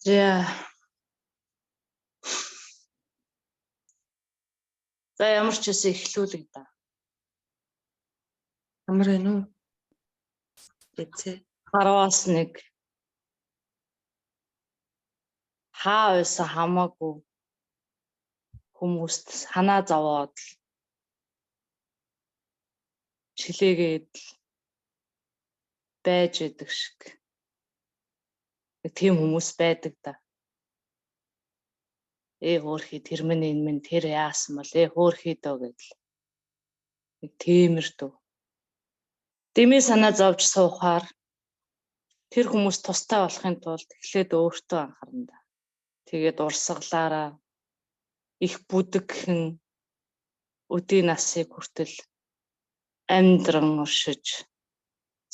За. За ямар ч байсан эхлүүлэг да. Ямар байна уу? Эцээ. 10-аас 1. Хаа байсан хамаагүй хүмүүст санаа зовоод л чилээгээд л байж идэг шиг. Тийм хүмүүс байдаг да. Хөөхий тэр минь энэ минь тэр яасан бол хөөхий дөө гэдэл. Нэг тиймэрдүү. Дэмий санаа зовж суухаар тэр хүмүүс тустай болохын тулд эхлээд өөртөө анхаарна да. Тэгээд урсгалаараа их бүдэгхэн өдий насыг хүртэл амьдран уршиж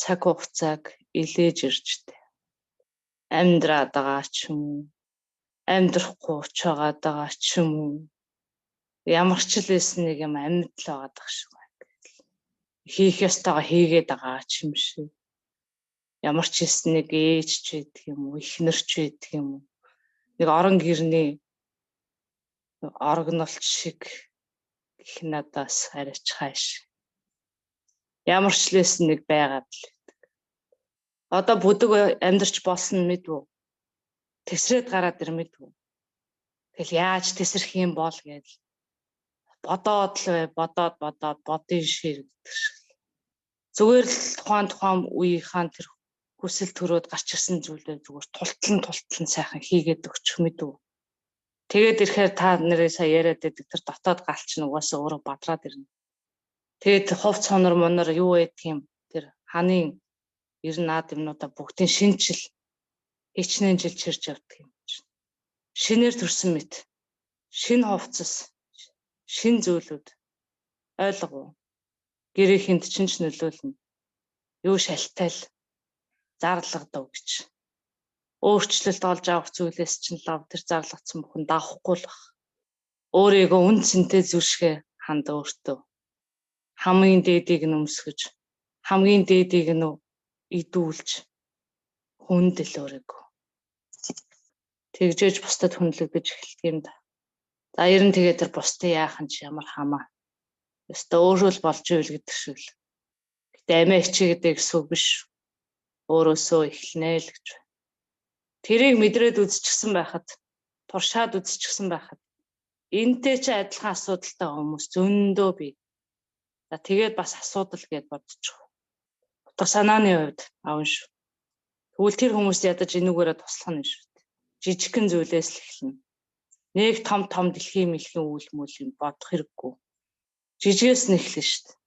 цаг хугацааг илээж иржтэй. Амьдраад байгаа ч юм уу, амьдрахгүй уучаагаад байгаа ч юм уу, ямар ч л байсан нэг юм амьд л байгаа дах шиг байна гэл. Хийх ёстойгоо хийгээд байгаа ч юм шиг. Ямар ч хэс нэг ээж ч байдаг юм уу, эхнэр ч байдаг юм уу. Нэг орон гэрний орогнолт шиг гэх надаас арайч хайш. Ямар ч лээс нэг байгаад л байдаг. Одоо бүдэг амьдарч болсон мэдвүү. Тэсрээд гараад ирмэдвүү. Тэгэл яаж тэсрэх юм бол гэдэл бодоод л бай, бодоод бодоод бодын шир гэдэг шиг. Зүгээр л тухайн үеийнхаа тэр хүсэл төрөөд гарч ирсэн зүйлээ зүгээр тултлан сайхан хийгээд өгчих мэдв. Тэгээд ирэхээр та нэрээ сая яриад байдаг тэр дотоод галч нь угаасаа өөрөө бадраад ирнэ. Тэгээд хувц хонор монор юу байдаг юм тэр ханын ер нь наад юмнуудаа бүгдийн шинжил хичнээн жил чирж явдаг юм чинь. Шинээр төрсөн мэт шин хувцас шин зүйлүүд ойлгов. Гэрийнхэнд чинь ч нөлөөлнө. Юу шалтайл зарлагдав гэж. Өөрчлөлт олж авах зүйлээс чинь лав тэр зарлагдсан бүхэн давхгүй л бах. Өөрийгөө үн цэнтэй зүршгэ ханд өөртөө. Хамгийн дээдийг нь өмсгөж, хамгийн дээдийг нь идүүлж хүндэл өөрийгөө. Тэгжээж бусдад хүндлэгдэж эхэлдэг юм да. За ер нь тэгээд тэр бусдын яахан ч ямар хамаа. Өстө өөрөө л болж ивэл гэдэг шиг л. Гэтэ амиа хичээгээдэй гэсэн үг биш. Өөрөөсөө эхлэнэ л гэж байна. Тэрийг мэдрээд үзчихсэн байхад, туршаад үзчихсэн байхад энтэй чи адилхан асуудалтай хүмүүс зөндөө бий. За тэгээд бас асуудал гэд бодчих. Утга санааны хувьд аавн шүү. Тэгвэл тэр хүмүүс ядаж энүүгээрээ туслах нь шүү дээ. Жижигхэн зүйлээс л эхэлнэ. Нэг том том дэлхийн мэлхийн үйл мүл юм бодох хэрэггүй. Жижигээс нь эхэлнэ шүү дээ.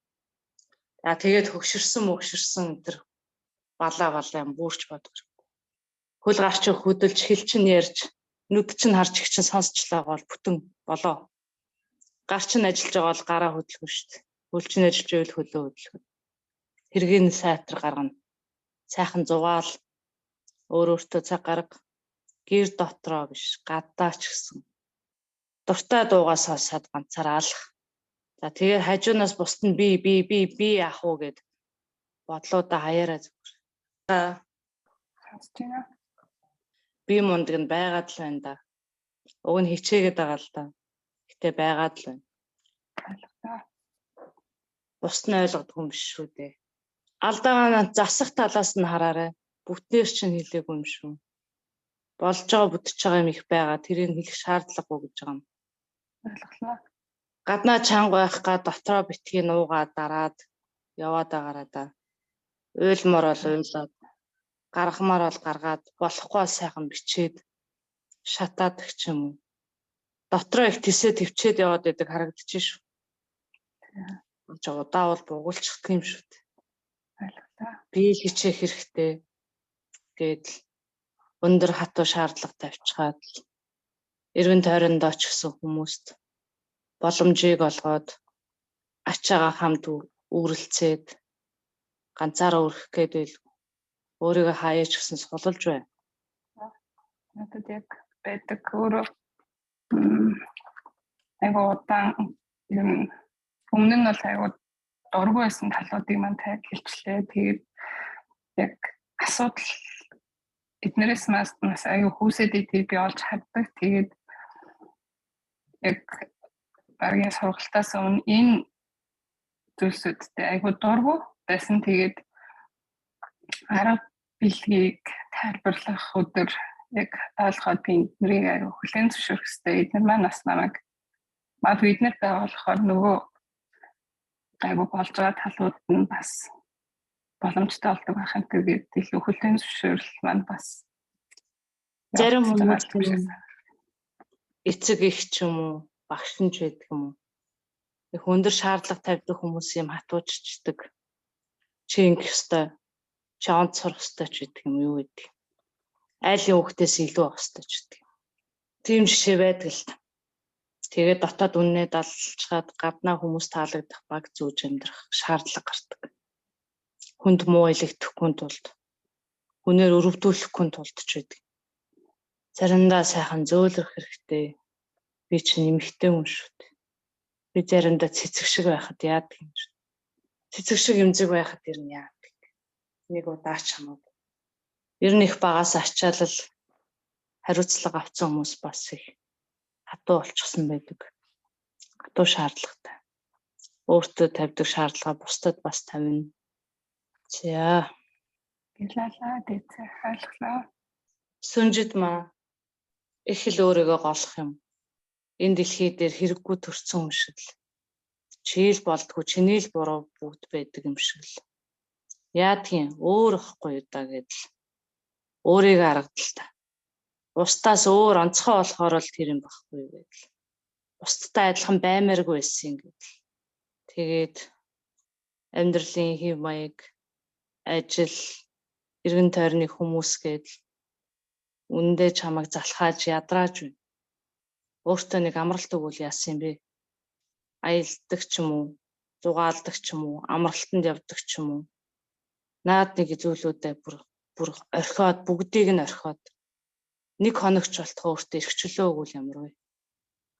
За тэгээд хөгшөрсөн мөгшөрсөн тэр балаа балаа юм бүрч бодох хэрэггүй. Хөл гарч хөдөлж хэл чинь ярьж нүд чинь харж их чинь сонсчлаа бол бүтэн болоо. Гар чинь ажиллаж байгаа бол гараа хөдөлгөн шүү дээ. Хөл чинь ажиллаж байвал хөлөө хөдөлгөн. Хэргийг сайтар гаргана. Сайхан зугаал өөр өөртөө цаг гарга. Гэр дотроо биш, гадаа ч гэсэн. Дуртай дуугаа сонсоод ганцаараа алах. За тэгээд хажуунаас бусд нь би би би би яах уу гэд бодлоодаа хаяараа зүгээр. Сонсож байна. Би мундаг нь байгаад л байна да. Уг нь хичээгээд байгаа л да. Гэтэ байгаад л байна. Ойлголоо. Бусд нь ойлгодог юм биш шүү дээ. Алдаагаа засах талаас нь хараарай. Бүтнээр чинь хэлээгүй юм шүү. Болж байгаа бүтэж байгаа юм их байгаа. Тэрийг хэлэх шаардлагагүй гэж байгаа юм. Ойлголоо. Гаднаа чанга байх га дотроо битгий нуугаа дараад яваад байгаараа да. Уйлмор бол уйлаад гаргамаар бол гаргаад болохгүй сайхан бичээд шатаадаг ч юм уу. Дотроо их тэсээ төвчээд яваад байдаг харагдчих шүү. Чи удаа бол бугуулчихдаг юм шүү дээ. Ойлголоо. Би л хичээх хэрэгтэй гэдэл өндөр хатуу шаардлага тавьчихад л эргэн тойрондоо ч гэсэн хүмүүст боломжийг олгоод ачаагаа хамт үүрэлцээд ганцаараа өрөх гээд байл өөрийгөө хаяач гэсэн сулалж бай. Надад яг байдаг өөрөө айгуу удаан юм өмнө нь бол айгуу дургүй байсан талуудыг маань тайлбарлээ. Тэгээд яг асуудал Эднэрээс бас аюу хүүсэд идгийг би олж хардаг. Тэгээд яг багийн сургалтаас өмнө энэ зүйлсүүдтэй айгүй дургу байсан. Тэгээд арга билгийг тайлбарлах өдөр яг ойлгоод би эднэрийг айгүй хүлээн зөвшөөрөх хэрэгтэй. Эднэр маань бас намайг магадгүй эднэр байгаа болохоор нөгөө гайгүй болж байгаа талууд нь бас боломжтой болдог байх юм. Тэгээд илүү хүлээн зөвшөөрөл маань бас зарим хүмүүс эцэг их ч юм уу, багш нь ч байдаг юм уу. Их өндөр шаардлага тавьдаг хүмүүс юм хатууччдаг. Чи ингэх ёстой, чи онц сурах ёстой ч гэдэг юм юу гэдэг. Айлын хүүхдээс илүү авах ёстой ч гэдэг. Тийм жишээ байдаг л та. Тэгээд дотоод үннээ далчгаад гаднаа хүмүүс таалагдах баг зүүж амьдрах шаардлага гардаг. Хүнд муу илэгдэхгүй тулд, хүнээр өрөвдүүлэхгүй тулд ч байдаг. Заримдаа сайхан зөөлрөх хэрэгтэй. Би чинь эмэгтэй хүн шүү дээ. Би заримдаа цэцэг шиг байхад яадаг юм шүү. Цэцэг шиг эмзэг байхад ер нь яадаг. Нэг удаа ч хамаагүй. Ер нь их багаас ачаалал хариуцлага авсан хүмүүс бас их хатуу болчихсон байдаг. Хатуу шаардлагатай. Өөртөө тавьдаг шаардлага бусдад бас тавина. За. Гэлалаа дэцээ ойлголоо. Сүнжид маа их л өөрийгөө голох юм. Энэ дэлхий дээр хэрэггүй төрсөн юм шиг л. Чийл болдгоо чиний л буруу бүгд байдаг юм шиг л. Яадгийн өөр ихгүй юу да гэдэл. Өөрийгөө аргадал та. Бусдаас өөр онцгой болохоор л тэр юм багхгүй юу гэдэл. Бусдтай адилхан баймааргүй байсан гэдэл. Тэгээд амьдралын хэв маяг, ажил, эргэн тойрны хүмүүс гэдэл үнэндээ чамайг залхааж ядрааж байна. Өөртөө нэг амралт өгвөл яасан юм бэ? Аялдаг ч юм уу, зугаалдаг ч юм уу, амралтанд явдаг ч юм уу. Наад нэг зүйлүүдээ бүр орхиод, бүгдийг нь орхиод нэг хоногч болтгоо өөртөө эрх чөлөө өгвөл ямар вэ?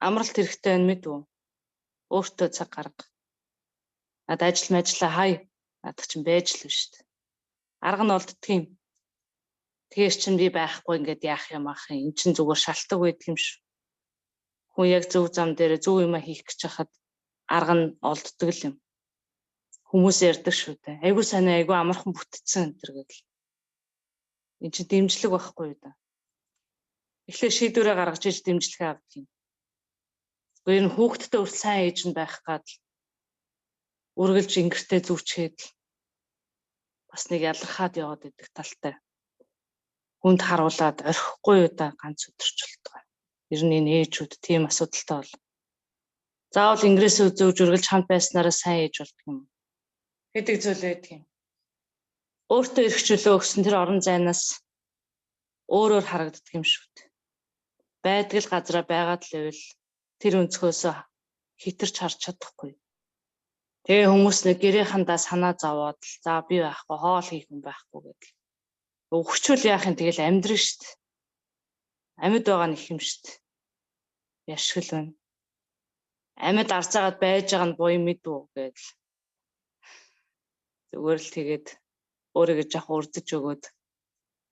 Амралт хэрэгтэй байна мэдв үү? Өөртөө цаг гарга. Над ажил мажлаа хай. Наадах чинь байж л шүү дээ. Арга нь олддөг юм. Тэгэхээр чин би байхгүй ингээд яах юм ах юм. Эн чин зүгээр шалтгаан байдаг юм шүү. Хүн яг зөв зам дээр зөв юм хийх гэж хахад арга нь олддог л юм. Хүмүүс ярьдаг шүү дээ. Айгуу сайн айгуу амархан бүтцэн энэ төр гэдэл. Эн чин дэмжлэг байхгүй юу да. Эхлээ шийдвэрээ гаргаж иж дэмжлэгээ авдаг юм. Гэхдээ энэ хүүхдтэй хүртэл сайн ээж нь байх гад л үргэлж ингэртэй зүүчгээд л бас нэг ялархаад яваад идэх талтай. Хүнд харуулад орхихгүй юу да ганц өдөрч болтгой. Ер нь энэ ээжүүд тийм асуудалтай бол. Заавал ингрээс зөөж үргэлж хамт байснараа сайн ээж болдго юм. Гэдэг зүйл байдаг юм. Өөртөө эрх чөлөө өгсөн тэр орон зайнаас өөрөөр харагддаг юм шүү дээ. Байдаг л газараа байгаад л байвал тэр өнцгөөсөө хитэрч харж чадахгүй. Тэгээ хүмүүс нэг гэрээхэндээ санаа зовоод л за би байхгүй хоол хийх юм байхгүй гэдэл. Өгчүүл яах юм тэгэл амьдрын шүү дээ. Амьд байгаа нь их юм шүү дээ. Яшгил байна. Амьд арцаагаад байж байгаа нь буян мэдв гэдэл. Зүгээр л тэгээд өөрийгөө жоох урдж өгөөд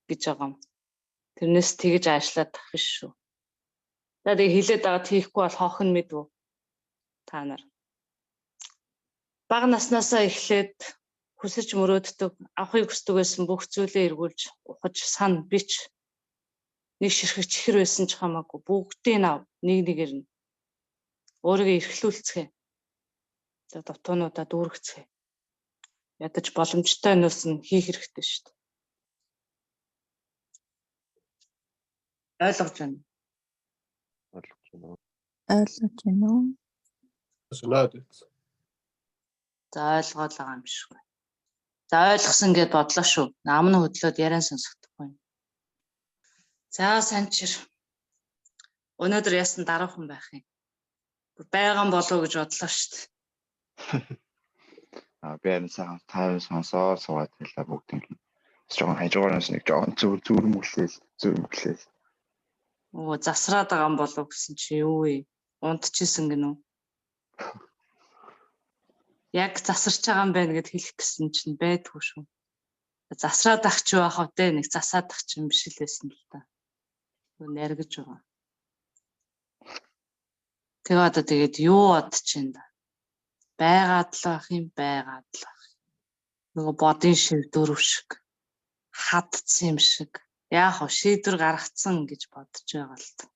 гэж байгаа юм. Тэрнээс тэгэж аашлаад тах биш шүү. За тэгээ хилээд байгаа тийхгүй бол хоох нь мэдв. Та нар. Бага наснаасаа эхлээд хүсэж мөрөөддөг, авахыг хүсдэг байсан бүх зүйлээ эргүүлж ухаж сан бич. Нэг ширхэг чихэр байсан ч хамаагүй бүгдийг нь ав нэг нэгээр нь өөрийгөө эрхлүүлцгээе. За дутуунуудаа дүүргэцгээе. Ядаж боломжтой нөөс нь хийх хэрэгтэй шүү дээ. Ойлгож байна. Ойлгож байна. Ойлгож байна уу? За ойлгоод байгаа юм шиг байна. За ойлгосон гэд бодлоо шүү. Нам нь хөдлөөд яриан сонсохдохгүй. За санчир. Өнөөдөр яасан даруухан байх юм. Бүр байгаа болов гэж бодлоо шүү дээ. Аа би харин сайхан тайван сонсоод суугаад байлаа бүгд ингэ. Бас жоохон хажуугараас нэг жоохон зүрмөглөөл зүрмөглөөл. Оо засраад байгаа юм болов гэсэн чи юу вэ? Унтчихсэн гинүү. Яг засарч байгаа юм байна гэд хэлэх гэсэн чинь байдгүй шүү. Засраад ах чи байх вэ те, нэг засаад ах чи юм биш л байсан л та. Наргиж байгаа. Тэгээ одоо тэгээд юу бодож чинь да. Байгаад л байх юм, байгаад л байх. Нөгөө бодын шив дөрөв шиг хадцсан юм шиг. Яах вэ? Шийдвэр гаргацсан гэж бодож байгаа л та.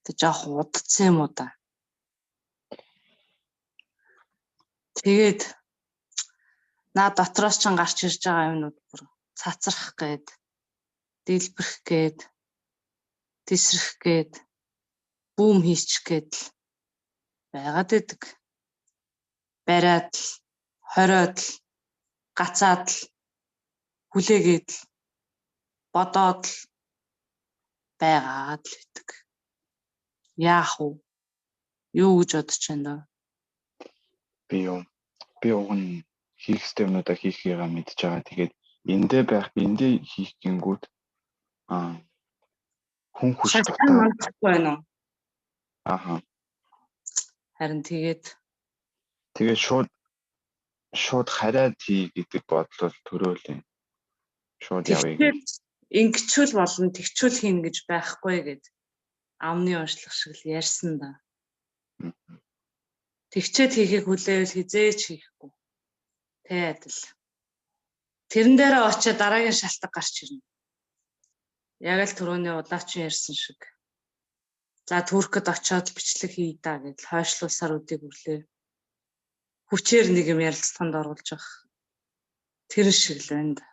Тэг жоох удцсан юм уу да. Тэгээд наа дотроос ч гарч ирж байгаа юмнууд бүр цацрах гээд, дэлбэрэх гээд, тесрэх гээд, бүүм хийчих гээд л байгаад байдаг. Бариад л, хориод л, гацаад л, хүлээгээд л, бодоод л байгаад л байдаг. Яах вэ? Юу гэж бодож байна даа? Би юу? Би уг нь хийх ёстой юмнуудаа хийхийгаа мэдж байгаа. Тэгээд эндээ байх, эндээ хийх гингүүд хүн хүч дотоо байна уу? Аха. Харин тэгээд шууд хараад хий гэдэг бодол бол төрөөл юм. Шууд явъя гэж. Ингэчүүл болно, тэгчүүл хийнэ гэж байхгүй гэд амны уншлах шиг л ярьсан да. Тэгчээд хийхийг хүлээвэл хизээч хийхгүй. Тэ адил. Тэрэн дээрээ очиад дараагийн шалтгаан гарч ирнэ. Яг л түрүүний улаачин ярьсан шиг. За Туркд очиод бичлэг хий да гэдэл хойшлуулсаар үдийг өрлөө. Хүчээр нэг юм ярилцлаганд оруулж авах. Тэр шиг л байна да.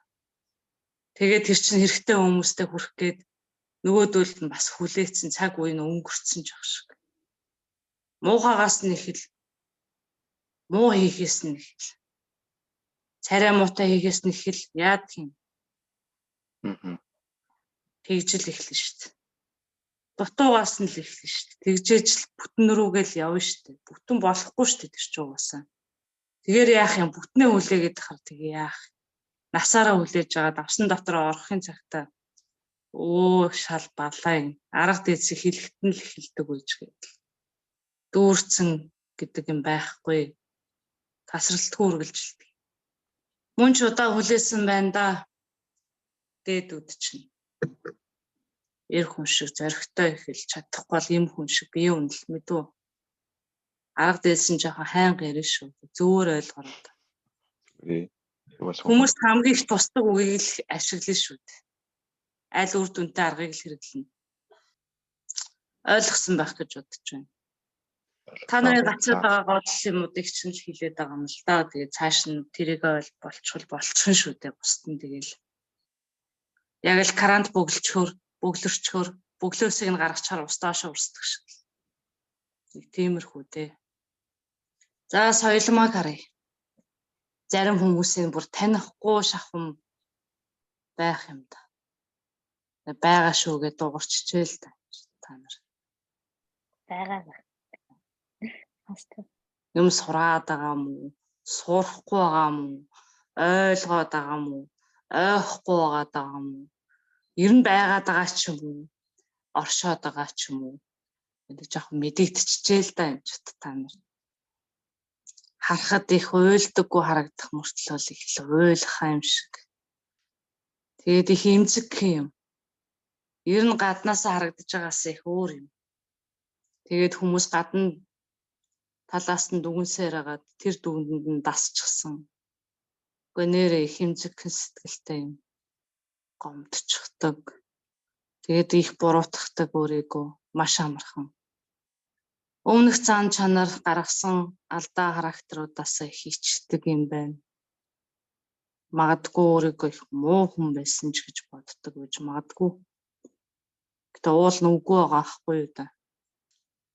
Тэгээд тэр чинь хэрэгтэй хүмүүстэй хүрэх гээд нөгөөдөл нь бас хүлээцэн цаг үе нь өнгөрцөн ч ах шиг. Муухагаас нь их л муу хийхээс нь их л царай муутай хийхээс нь их л яадаг юм. Тэгжил эхлэн шүү дээ. Дутуугаас нь л эхлэн шүү дээ. Тэгжээж л бүтэн рүүгээ л явна шүү дээ. Бүтэн болохгүй шүү дээ тэр чинь угаасаа. Тэгэхээр яах юм, бүтнээ хүлээгээд хахар тэгээ яах. Насаараа хүлээж байгаа давсан дотор орохын цагтаа өө шал балаа юм. Арга дээдсийг хэлэхэд нь л эхэлдэг үеж гэдэг. Дүүрцэн гэдэг юм байхгүй. Тасралтгүй үргэлжилдэг. Мөн ч удаа хүлээсэн байна да. Дээдүүд чинь. Эр хүн шиг зоригтой эхэлж чадахгүй бол юм хүн шиг бие үнэл мэдүү. Арга дээдсэн жоохон хайнга ярина шүү. Зөөр ойлгороо. Хүмүүс хамгийн их тусдаг үгийг л ашиглана шүү дээ. Аль үр дүнтэй аргыг л хэрэглэнэ. Ойлгосон байх гэж бодож байна. Та нарын гацаад байгаа гол юмудыг чинь л хилээд байгаа юм л да. Тэгээ цааш нь тэрийг болчихвол болчихно шүү дээ. Бусд нь тэгэл яг л карант бөглөчхөр, бөглөрчхөр, бөглөөсийг нь гаргачаар ус доошоо урсдаг шиг. Нэг тиймэрхүү дээ. За соёлмаг харъя. Зарим хүмүүсийн бүр танихгүй шахам байх юм да. Байгаа шүү гэдээ дуугарччихээ л да та нар. Байгаа. Юм сураад байгаа юм уу? Сурахгүй байгаа юм уу? Ойлгоод байгаа юм уу? Ойхгүй байгаа даа юм уу? Ер нь байгаад байгаа ч юм уу? Оршоод байгаа ч юм уу? Энд жоохон мэдэгдчихжээ л да юм ч та нар. Харахад их уйлдаггүй харагдах мөртлөө их л уйлах юм шиг. Тэгээд их эмзэг юм. Ер нь гаднаас харагдаж байгаас их өөр юм. Тэгээд хүмүүс гадна талаас нь дүгнсээр хагаад тэр дүгнэнд нь дасчихсан. Үгүй нэрээ их эмзэгхэн сэтгэлтэй юм. Гомдчихдаг. Тэгээд их буруутгахдаг өөрийгөө маш амархан. Өмнөх зан чанар гаргасан алдаа характеруудаас их ичдэг юм байна. Магадгүй өөрийгөө их муу хүн байсан ч гэж боддог гэж магадгүй. Гэтэ уул нь үгүй байгаа ахгүй юу да.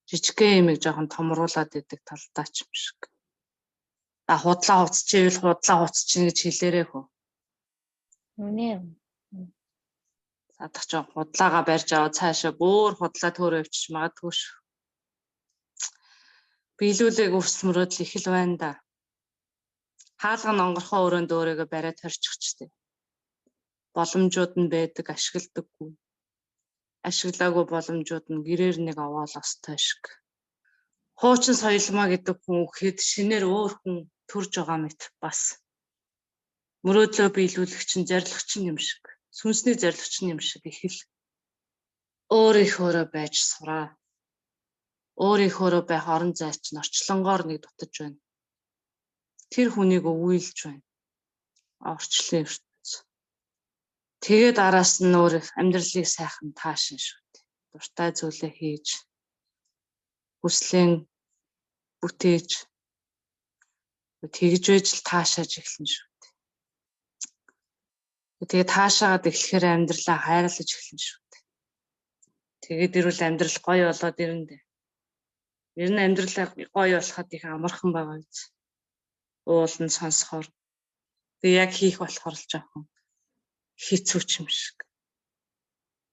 Жижигхэн юмыг жоохон томруулад идэг талдаа ч юм шиг. А худлаа хуцчихвэл худлаа хуцчихна гэж хэлээрэй хөө. Үнэ. Садах ч худлаагаа барьж аваад цаашаа бүр худлаа төөрөө өвчиж магадгүй шүү. Биелүүлээг өвсөл мөрөөдөл их л байна да. Хаалга нь онгорхоо өрөөнд өөрийгөө бариад хорчихчтэй. Боломжууд нь байдаг, ашигладаггүй. Ашиглаагүй боломжууд нь гэрээр нэг овоол остой шиг. Хуучин соёлмаа гэдэг хүн үхэхэд шинээр өөр хүн төрж байгаа мэт бас. Мөрөөдлөө биелүүлэх чинь зорилго чинь юм шиг. Сүнсний зорилго чинь юм шиг их л өөрийнхөөрөө байж сураа. Өөрийнхөөрөө байх орон зай чинь орчлонгоор нэг дутаж байна. Тэр хүнийг өвөөлж байна. Орчлон ертөнц. Тэгээд араас нь өөр амьдралыг сайхан таашин шүү дээ. Дуртай зүйлээ хийж, хүслэн бүтээж, тэгж байж л таашааж эхэлнэ шүү дээ. Тэгээд таашаагаад эхлэхээр амьдралаа хайрлаж эхэлнэ шүү дээ. Тэгээд ирвэл амьдрал гоё болоод ирнэ дээ. Ер нь амьдралаа гоё болоход их амархан байгаа биз. Уул нь сонсохоор. Тэг яг хийх болохоор л жоохон хэцүү ч юм шиг.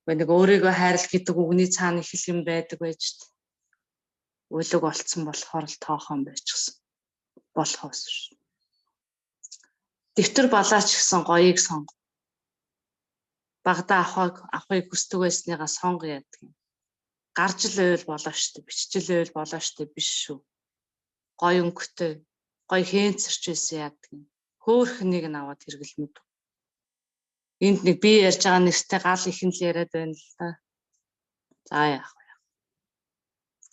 Гэхдээ нэг өөрийгөө хайрлах гэдэг үгний цаана их л юм байдаг байж тээ. Үлэг олцсон болохоор л тоохон байчихсан. Болохоос ш. Дэвтэр балаач гэсэн гоёыг сонго. Багада авахыг хүсдэг байсныгаа сонго яадаг юм. Гарч л байвал болоо штэ, биччихэл байвал болоо штэ биш шүү. Гоё өнгөтэй, гоё хэнцэрч байсан яадаг юм. Хөөхнийг нь аваад хэрэглэмэд. Энд нэг би ярьж байгаа нэртэй гал их нь л яриад байна л да. За яах вэ?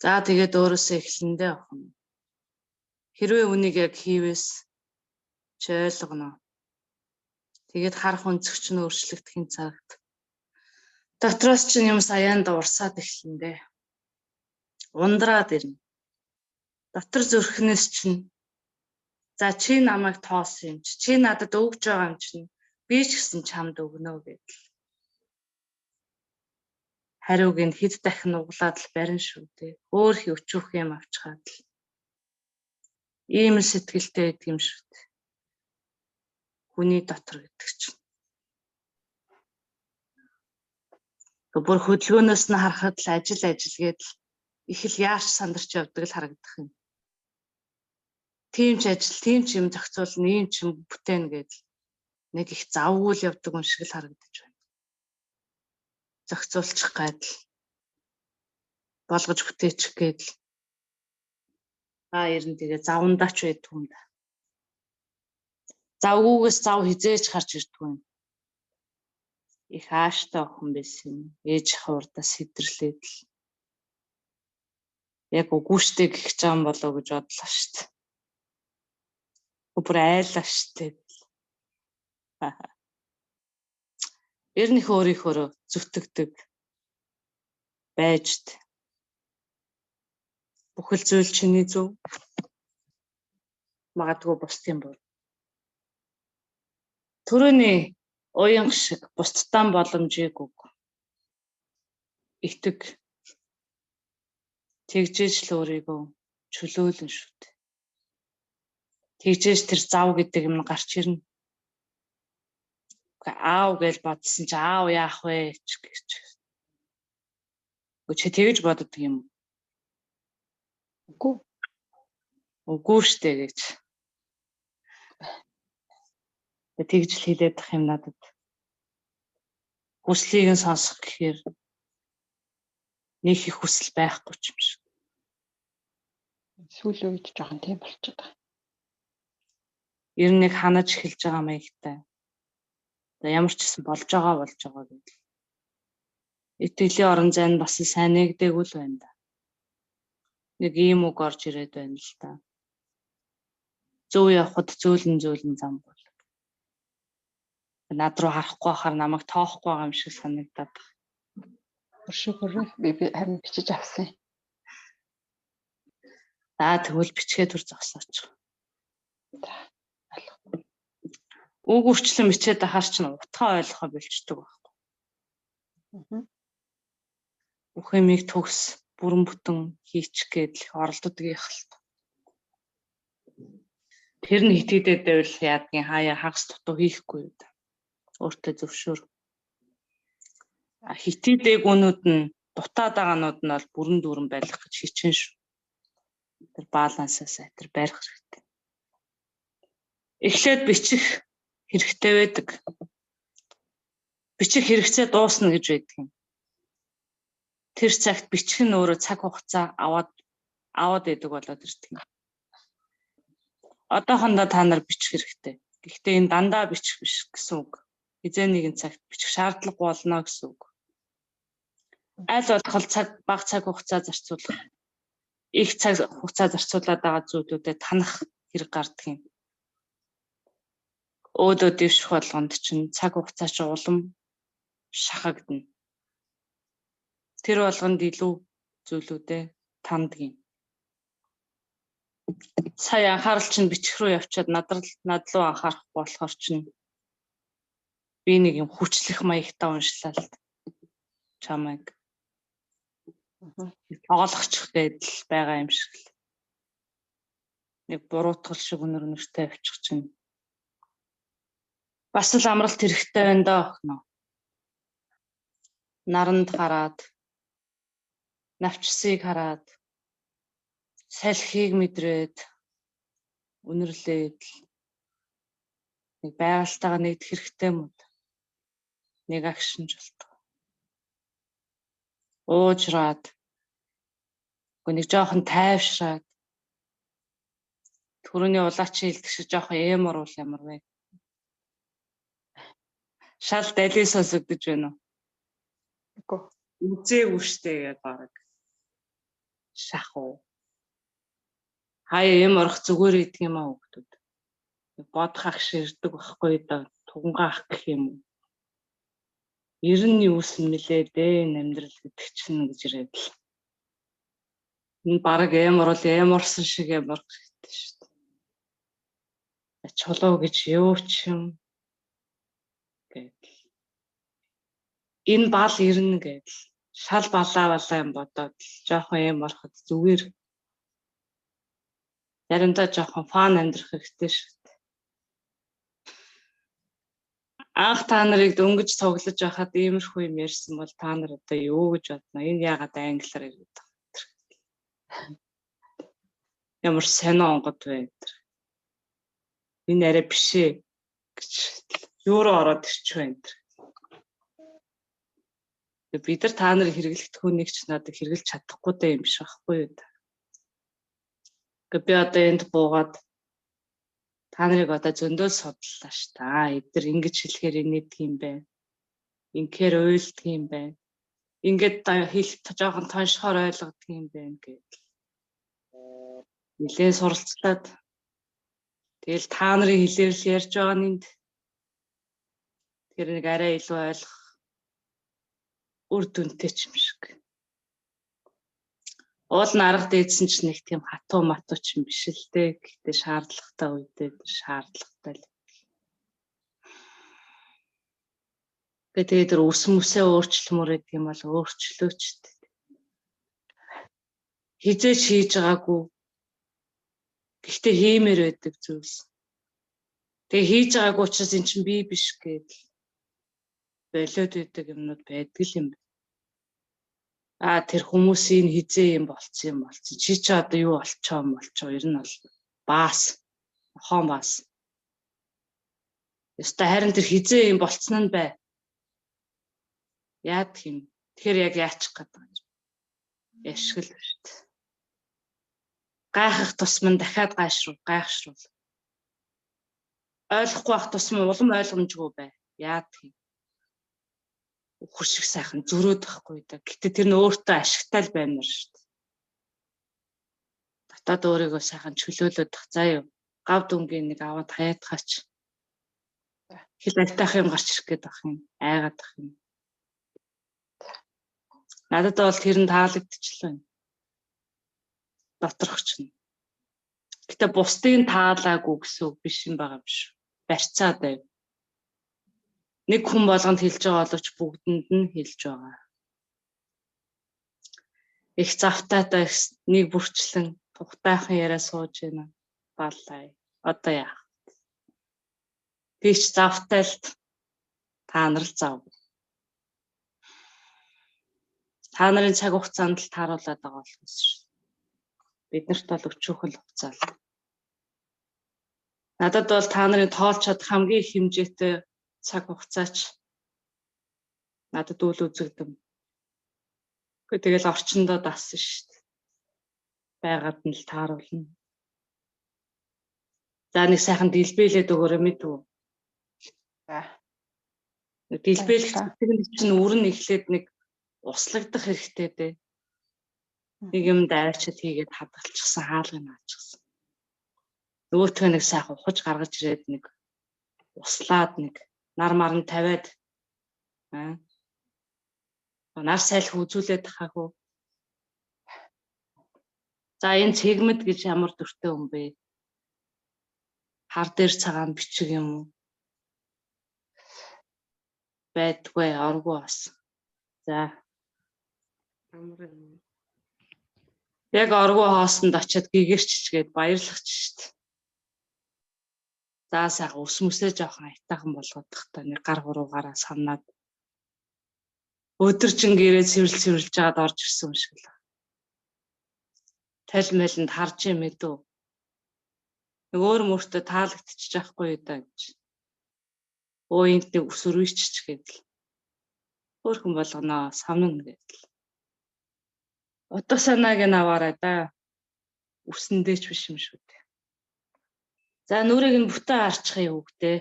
За тэгээд өөрөөсөө эхлэндээ охин. Хэрвээ үнийг яг хийвээс чи ойлгоно. Тэгээд харах өнцөг чинь өөрчлөгдөхийн цагт дотроос чинь юм саяанд урсаад эхлэндээ. Ундраад ирнэ. Дотор зүрхнээс чинь за чи намайг тоосон юм чи, чи надад өгж байгаа юм чинь би ч гэсэн чамд өгнө гэдэл. Хариуг нь хэд дахин углаад л барин шүү дээ. Өөр өчүүх юм авчгаад л. Ийм л сэтгэлтэй байдаг юм шүү дээ. Хүний дотор гэдэг чинь. Бүр хөдөлгөөнөөс нь харахад л ажил ажил гэдэл их л яарч сандарч явдаг л харагдах юм. Тийм ч ажил, тийм ч юм зохицуулна, ийм ч юм бүтээн гэдэл нэг их завгүй л явдаг юм шиг л харагдаж байна. Зохицуулчих гайдал болгож бүтээчих гэдэл. Та ер нь тэгээ завандаач байдаг юм да. Завгүйгээс зав хизээж гарч ирдгүй юм. Их ааштай охин байсан юм. Ээж хурдаас сэдэрлээд л. Яг үгүй штэ гэх юм болоо гэж бодлоо штэ. Бүр айлаа штэ. Ер нь их өөрийнхөөрөө зүтгэдэг байж бүхэл зүйл чиний зөв. Магадгүй бусдын бур. Төрөний уянга шиг бусдтаа боломжийг өг. Итэг. Тэгжээж л өөрийгөө чөлөөлөн шүү дээ. Тэгжээж тэр зав гэдэг юм гарч ирнэ. Аав гэж бодсон чи аав яах вэ ч гэж. Чи тэгэж боддог юм уу? Үгүй. Үгүй штэ гэж. Тэгж л хэлээд ах юм надад. Хүслийг нь сонсох гэхээр нэг их хүсэл байхгүй ч юм шиг. Сүүлийн үед жоохон тийм болчиход байгаа. Ер нь нэг ханаж эхэлж байгаа маягтай. За ямар ч гэсэн болж байгаа гэдэл. Итгэлийн орон зай нь бас сайн нэгдээгүй л байна да. Нэг ийм үг орж ирээд байна л да. Зөв явхад зөөлөн зам бол. Над руу харахгүй байхаар намайг тоохгүй байгаа юм шиг санагдаад байна. Өршөөгөөрэй. Би харин бичиж авсан. За тэгвэл бичгээ түр зогсооч. За. Үг үрчлэн бичээд ахаар чинь утгаа ойлгохоо болчдөг байхгүй. Бүх юмыг төгс бүрэн бүтэн хийчих гээд л оролддог их л. Тэр нь хитийдээд байвал яадгийн хаяа хагас дутуу хийхгүй юу да. Өөртөө зөвшөөр. Хитийдээгүүнүүд нь дутаад байгаанууд нь бол бүрэн дүүрэн байх гэж хичээн шүү. Тэр балансаа сайтар барих хэрэгтэй. Эхлээд бичих хэрэгтэй байдаг. Бичих хэрэгцээ дуусна гэж байдаг юм. Тэр цагт бичих нь өөрөө цаг хугацаа аваад байдаг болоод ирдэг юм. Одоохондоо та нар бичих хэрэгтэй. Гэхдээ энэ дандаа бичих биш гэсэн үг. Хизээ нэгэн цагт бичих шаардлагагүй болно гэсэн үг. Аль болох цаг бага цаг хугацаа зарцуулах. Их цаг хугацаа зарцуулаад байгаа зүйлүүдэд танах хэрэг гардаг юм. Өөдөө дэвших болгонд чинь цаг хугацаа чи улам шахагдана. Тэр болгонд илүү зүйлүүдээ таньдаг юм. Сая анхаарал чинь бичих рүү явчаад над руу анхаарах болохоор чинь би нэг юм хүчлэх маягтай уншлаа л чамайг. Тоглохчих гэдэл байгаа юм шиг л. Нэг буруутгал шиг өнөр өнөртэй авчих чинь. Бас л амралт хэрэгтэй байна даа охиноо. Наранд хараад, навчсыг хараад, салхийг мэдрээд, үнэрлээд л нэг байгальтайгаа нэгдэх хэрэгтэй юм уу? Нэг агшинж болтгоо. Уужраад, үгүй нэг жоохон тайвшраад, түрүүний улаачийн хэлдэг шиг жоохон эм оруул ямар вэ? Шал далий сонсогдож байна уу? Үгүй. Үзээгүй штэ гэдэг бараг. Шах уу. Хаяа эм орох зүгээр идэг юм аа хүүхдүүд. Бодох агш ирдэг байхгүй да. Тугангаа ах гэх юм уу? Ер нь юусэн мэлээ дээ энэ амьдрал гэдэг чинь гэж ирээд л. Энэ бараг эм орол эм орсон шиг эм орох хэрэгтэй шүү дээ. Чулуу гэж юу ч юм гэдэл. Энэ бал ирнэ гэдэл. Шал балаа балаа юм бодоод л жоохон эм ороход зүгээр. Заримдаа жоохон фан амьдрах хэрэгтэй шүү дээ. Анх та нарыг дөнгөж цуглаж байхад иймэрхүү юм ярьсан бол та нар одоо юу гэж бодно? Энэ яагаад англиар яриад байгаа юм? Ямар сонио онгод вэ энэ? Энэ арай биш ээ гэж юу руу ороод ирчих вэ энэ? Бид нар та нарыг хэрэглэгдэхүүнийг ч надад хэрэглэж чадахгүй даа юм биш байхгүй юу? Гэхдээ би одоо энд буугаад та нарыг одоо зөндөл судлаа шүү дээ. Аа, эдгээр ингэж хэлэхээр инээдэг юм байна. Инхээр уйлдаг юм байна. Ингээд хэл жоохон тоншохоор ойлгодог юм байна гэдэл. Нилээн суралцлаад тэгэл та нарын хэлээр л ярьж байгаа нь энд. Тэр нэг арай илүү ойлгох үр дүнтэй ч юм шиг. Уул нь арга дээдсэн ч нэг тийм хатуу матуу ч юм биш л дээ. Гэхдээ шаардлагатай үедээ тэр шаардлагатай л. Тэгээд тэр үс мүсээ өөрчлөмөр гэдэг юм бол өөрчлөөч. Хизээч хийж байгаагүй. Гэхдээ хиймээр байдаг зүйлс. Тэгээ хийж байгаагүй учраас эн чинь би биш гэдэл болиод байдаг юмнууд байдаг л юм байна. Аа, тэр хүмүүсийн хизээ юм болцсон юм болцсон. Чи чи одоо юу болчоо юм болчоо. Ер нь бол баас. Хон баас. Ёстой харин тэр хизээ юм болцсон нь бай. Яадаг юм. Тэгэхээр яг яачих гээд байгаа юм. Яшгал шүү дээ. Гайхах тусам нь дахиад гайхшруул. Ойлгохгүй байх тусам улам ойлгомжгүй бай. Яадаг юм. Үхэр шиг сайхан зөрөөд байхгүй да. Гэтэ тэр нь өөртөө ашигтай л баймар шүү дээ. Дотоод өөрийгөө сайхан чөлөөлөд тах заа юу. Гав дүнгийн нэг аваад хаяадхаач. Хэл айтаах юм гарч ирэх гээд байх юм. Айгаад байх юм. Надад бол тэр нь таалагдчихлаа. Доторх чинь. Гэтэ бусдыг таалаагүй гэсэн үг биш юм байгаа юм шүү. Барьцаа байв. Нэг хүн болгонд хэлж байгаа боловч бүгдэнд нь хэлж байгаа. Их завтаатай нэг бүрчлэн тухтайхан яриа сууж байна. Баллаа. Одоо яах вэ? Би ч завтай л та нар л зав. Та нарын цаг хугацаанд л тааруулаад байгаа болохоос шүү. Биднэрт бол өчүүхэн л хугацаа л. Надад бол та нарын тоолж чадах хамгийн их хэмжээтэй цаг хугацаач надад үл үзэгдэм. Гэхдээ тэгэл орчиндөө дассан шүү дээ. Байгаад нь л тааруулна. За нэг сайхан дэлбэлээд өгөөрэй мэдв үү? За. Дэлбэлэх гэдэг чинь үр нь эхлээд нэг услагдах хэрэгтэй дээ. Нэг юм дайрчид хийгээд хадгалчихсан, хаалгыг наачихсан. Нөгөөтгөө нэг сайхан ухаж гаргаж ирээд нэг услаад нэг нар марн тавиад нар сайлх үзүүлээд тахаагүй. За энэ цэгмэд гэж ямар дүртэй юм бэ? Хар дээр цагаан бичиг юм уу? Байдгүй, оргүй бас. За. Амар юм. Яг оргуу хоосонд очиад гэгэрччгээд баярлах ч шít. За сайхан ус мүсээ жоохон аятайхан болгоод тахта нэг гар хуруугаараа самнаад өдөржин гэрээ цэвэрлж цэвэрлж жаад орж ирсэн юм шиг л. Тал мэлэнд харж юм мэдүү. Нэг өөр мөртөө таалагдчих байхгүй юу даа гэж. Өө энд нэг ус өрвичч гэдэл. Хөөхөн болгоноо самна гэдэл. Одоо санааг нь аваарай да. Үсэндээ ч биш юм шүү дээ. За нүрийг нь бүтэн харчих юм хүүхдээ.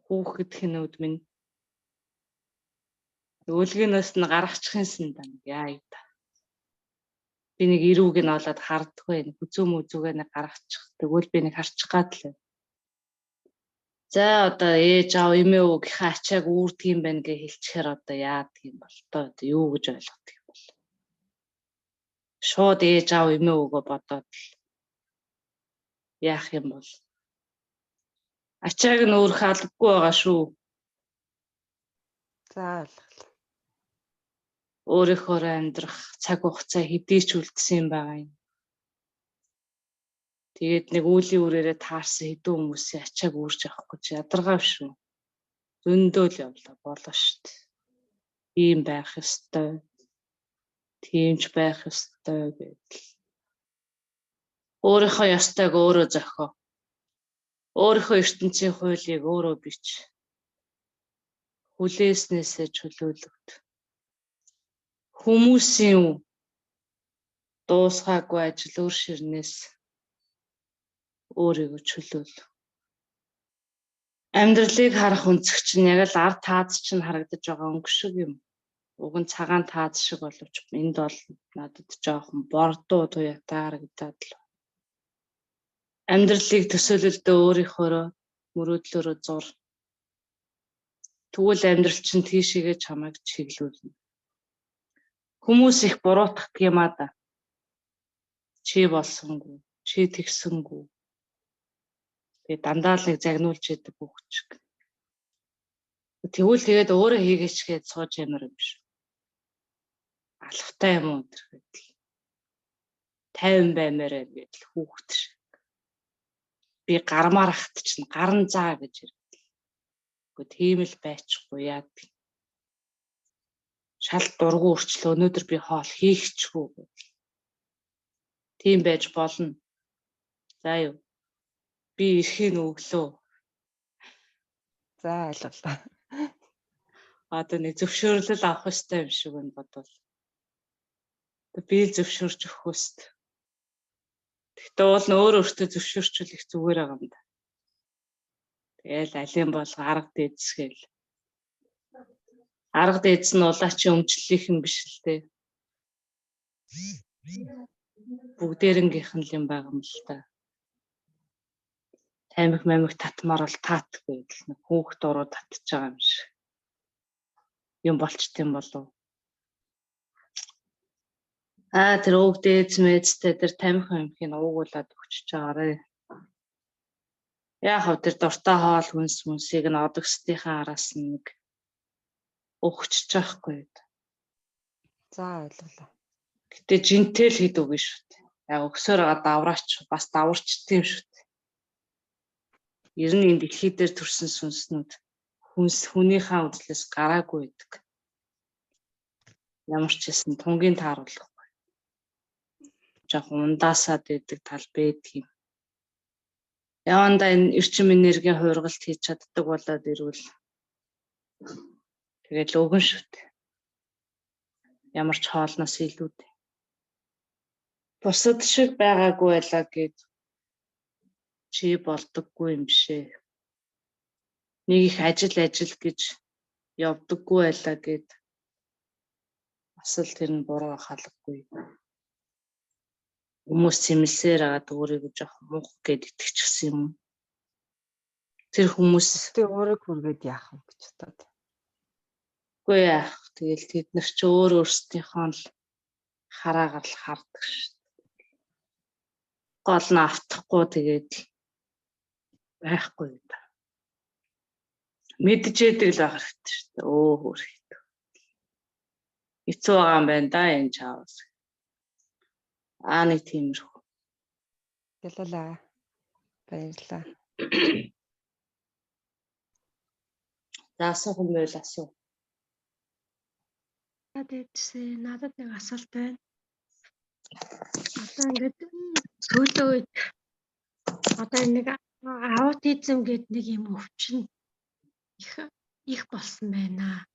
Хүүхэд хинүүд минь. Өлгөнөөс нь гаргачихсан даа яа юм да. Би нэг эрүүг нь олоод хардгүй, хүзүү мүзүүгээ нэг гаргачих. Тэгвэл би нэг харчих гад л. За одоо ээж аав эмээ өвгийнхээ ачааг үүрдэг юм байна гэж хэлчихээр одоо яадаг юм бол тоо одоо юу гэж ойлгодог юм бол. Шууд ээж аав эмээ өвгөө бодоод л яах юм бол. Ачааг нь өөрөх албагүй байгаа шүү. За ойлголоо. Өөрийнхөө амьдрах цаг хугацаа хэдий ч үлдсэн юм байгаа юм. Тэгээд нэг үүлийн үрээрээ таарсан хэдэн хүмүүсийн ачааг үүрч авах гэж ядаргаа биш үү? Зөндөө л явлаа болоо шүү дээ. Ийм байх ёстой. Тийм ч байх ёстой гэдэл. Өөрийнхөө ёстойг өөрөө зохио. Өөрийнхөө ертөнцийн хуулийг өөрөө бич. Хүлээснээсээ чөлөөлөгд. Хүмүүсийн дуусгаагүй ажил өр ширнээс өөрийгөө чөлөөл. Амьдралыг харах өнцөг чинь яг л ард тааз чинь харагдаж байгаа өнгө шиг юм. Уг нь цагаан тааз шиг боловч энд бол надад жоохон бордоо туяатай харагдаад л. Амьдралыг төсөөлөлдөө өөрийнхөөрөө мөрөөдлөөрөө зур. Тэгвэл амьдрал чинь тийшээгээ чамайг чиглүүлнэ. Хүмүүс их буруутгах юм аа да. Чи болсонгүй, чи тэгсэнгүй. Тэгээ дандаа л нэг загнуулж идэг хүүхд шиг. Тэгвэл тэгээд өөрөө хийгээч гээд сууж ямар юм биш. Алхтай юм уу тэр гэдэл. 50 баймаар байна гэдэл хүүхд шиг. Би гармаар ахт чинь гаран заа гэж ирдэг. Үгүй тийм л байчихгүй яад. Шал дургу өрчлөө өнөөдөр би хоол хийхчгүй гэдэл. Тийм байж болно. За юу. Би эрхийг өглөө. За ойлголоо. Одоо нэг зөвшөөрлөл авах ёстой юм шиг байна бодвол. Би л зөвшөөрч өгөх ёстой. Гэхдээ уул нь өөр өөртөө зөвшөөрчүүл их зүгээр байгаа юм да. Тэгэл алийн болго арга дээдсгээл. Арга дээдс нь улаачийн өмчлөлийнх юм биш л дээ. Бүгдээрэнгийнх нь л юм байгаа юм л та. Тамхи мамих татмаар бол таатгүй л нэг хүүхд дуруу татж байгаа юм шиг. Юм болчт юм болов. Аа тэр өвөг дээдс мэдтэй тэр тамхи мамхийг уугуулад өгчөж байгаарэ. Яг хав тэр дуртай хоол хүнс мүнсийг нь одогсдынхаа араас нь нэг өгчөж байхгүй. За ойлголоо. Гэтэ жинтэй л хэд үгүй шүү дээ. Яг өгсөөр байгаа давраач бас даварчдсан юм шүү дээ. Ер нь энэ дэлхий дээр төрсэн сүнснүүд хүнс хүнийхээ үзлээс гараагүй байдаг. Ямар ч хэлсэн тунгийн тааруулахгүй. Жохон ундаасаад байдаг тал байдаг юм. Явандаа энэ эрчим энергийн хувиргалт хийж чаддаг болоод ирвэл тэгэл өгөн шүү дээ. Ямар ч хоолноос илүү дээ. Бусад шиг байгаагүй байлаа гэд Чи болдоггүй юм бишээ. Нэг их ажил ажил гэж явдаггүй байлаа гэд бас л тэр нь буруу хаалгагүй. Хүмүүс цэмэлсээр агаад өөрийгөө жоох муух гэд итгэчихсэн юм. Тэр хүмүүс Тэ өөрийг хүргээд яах вэ гэж бодоод. Үгүй яах. Тэгэл тэд нар чи өөр өөрсдийнхөө л хараагаар л хардаг шүү дээ. Гол нь автахгүй тэгээд л байхгүй юм. Мэдчихэд л байх хэрэгтэй шүү дээ. Өө хөр хэт. Хэцүү байгаа юм байна да энэ чаавас. Аа нэг тиймэрхүү. Ялалаа. Баярлалаа. За асуух юм байвал асуу. Надад надад нэг асуулт байна. Одоо ингээд сүүлийн үед одоо нэг аутизм гэдэг нэг юм өвчин их их болсон байна.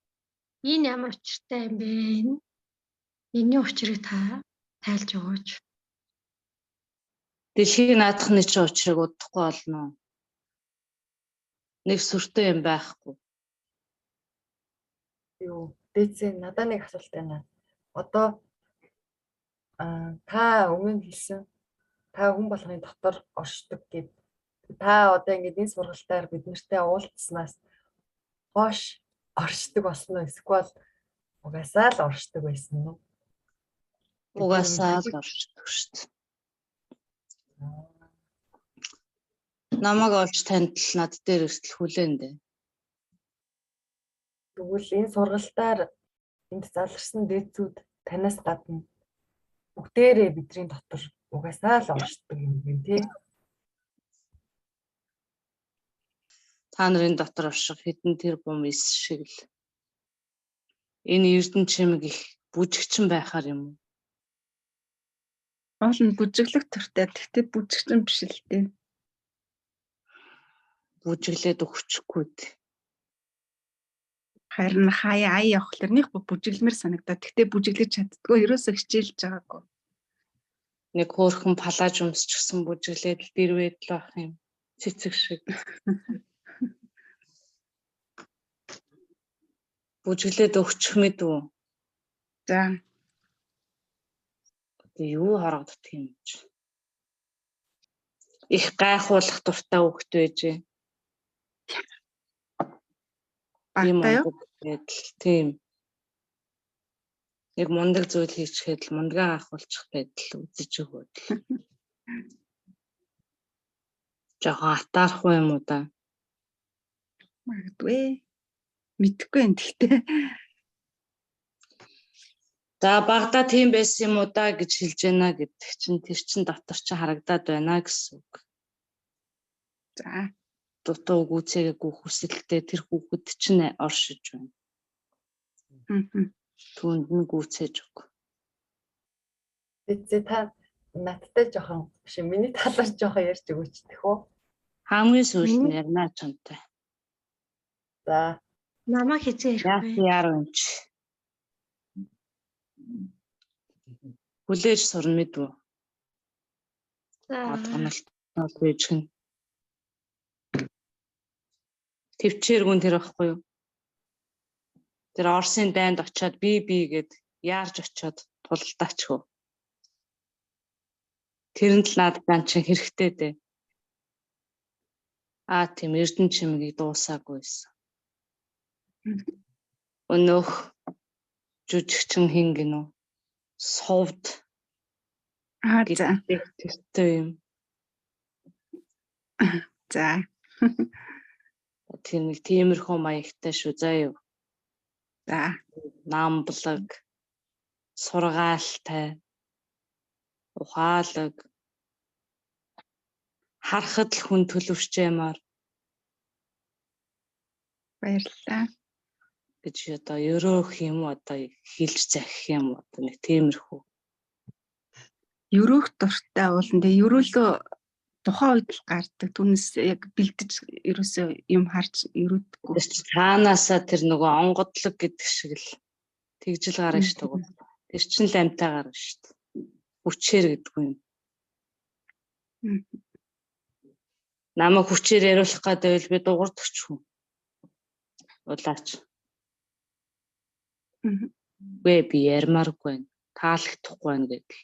Энэ ямар учиртай юм бэ? Энэ энэний учрыг та тайлж өгөөч. Дэлхийн наадхны чи учрыг удахгүй олно. Нэг сүртэй юм байхгүй. Юу, дээдсээ надад нэг асуулт байна. Одоо та өмнө хэлсэн та хүн болгоны дотор оршдог гэд. Та одоо ингээд энэ сургалтаар бид нартай уулзсанаас хойш оршдог болсон уу? Эсвэл угаасаа л оршдог байсан уу? Угаасаа л оршдог шүү дээ. Намайг олж таньтал над дээр өртөл хүлээн дээ. Тэгвэл энэ сургалтаар энд заларсан дээдсүүд танаас гадна бүгдээрээ бидний дотор угаасаа л оршдог юм байна тий. Та нарын дотор орших хэдэн тэр бум эс шиг л энэ эрдэн чимэг их бүжигчин байхаар юм уу? Уул нь бүжиглэх туртай. Тэгтээ бүжигчин биш л дээ. Бүжиглээд өгчихгүй дээ. Харин хаяа ая явахлаар нэг бүжиглэмэр санагдаад. Тэгтээ бүжиглэж чаддгүй. Ерөөсөө хичээлж байгаагүй. Нэг хөөрхөн палаж өмсчихсэн бүжиглээд л дэрвэд л байх юм. Цэцэг шиг. Бүжиглээд өгчих мэд үү? За. Одоо юу хорогддог юм чи? Их гайхуулах дуртай хүүхэд байжээ. Багтаа юу? Байдал тийм. Яг мундаг зүйл хийчихэд л мундагаа гайхуулчих байдал үзэж өгөөд л. Жохон атаархгүй юм уу да? Магадгүй. Мэдхгүй юм тэгтээ. За багада тийм байсан юм уу да гэж хэлж байна гэдэг чинь тэр чин дотор чинь харагдаад байна гэсэн үг. За. Дутуу гүйцээгээгүй хүсэлтэй тэр хүүхэд чинь оршиж байна. Түүнд нь гүйцээж өг. Дээдсээ та надтай жоохон биш миний талаар жоохон ярьж өгөөч тэх үү? Хамгийн сүүлд нь ярина чамтай. За. Намайг хизээ ярих вэ? Яар юм чи. Хүлээж сурна мэдв үү? За. Одгоналт бол байж гэн. Төвчээргүн тэр байхгүй юу? Тэр Орсын дайнд очиод би гэд яарч очиод тулалдаач хөө. Тэрэнд л наадтан чинь хэрэгтэй дээ. Аа тийм Эрдэнэ чимгийг дуусаагүй байсан. Өнөөх жүжигчин хин гинүү? Сувд. Аа за. Тэртэй юм. За. Тэр нэг тиймэрхүү маягтай шүү заа юу. За. Намблаг, сургаалтай, ухаалаг, харахад л хүн төлөвшжээмаар. Баярлалаа. Гэж одоо ерөөх юм уу одоо хэлж захих юм уу одоо нэг тиймэрхүү. Ерөөх дуртай уулан тэгээ ерөөлөө тухайн үед л гардаг. Түүнээс яг бэлдэж ерөөсөө юм харж ерөөдөггүй. Тэр чи цаанаасаа тэр нөгөө онгодлог гэдэг шиг л тэгжил гарна шүү дээ. Тэр чинь л амтаа гарна шүү дээ. Хүчээр гэдэггүй юм. Намайг хүчээр яриулах гэдэг би дуурдагч хүн. Улаач. Үгүй би ярмааргүй байна. Таалагдахгүй байна гэдэл.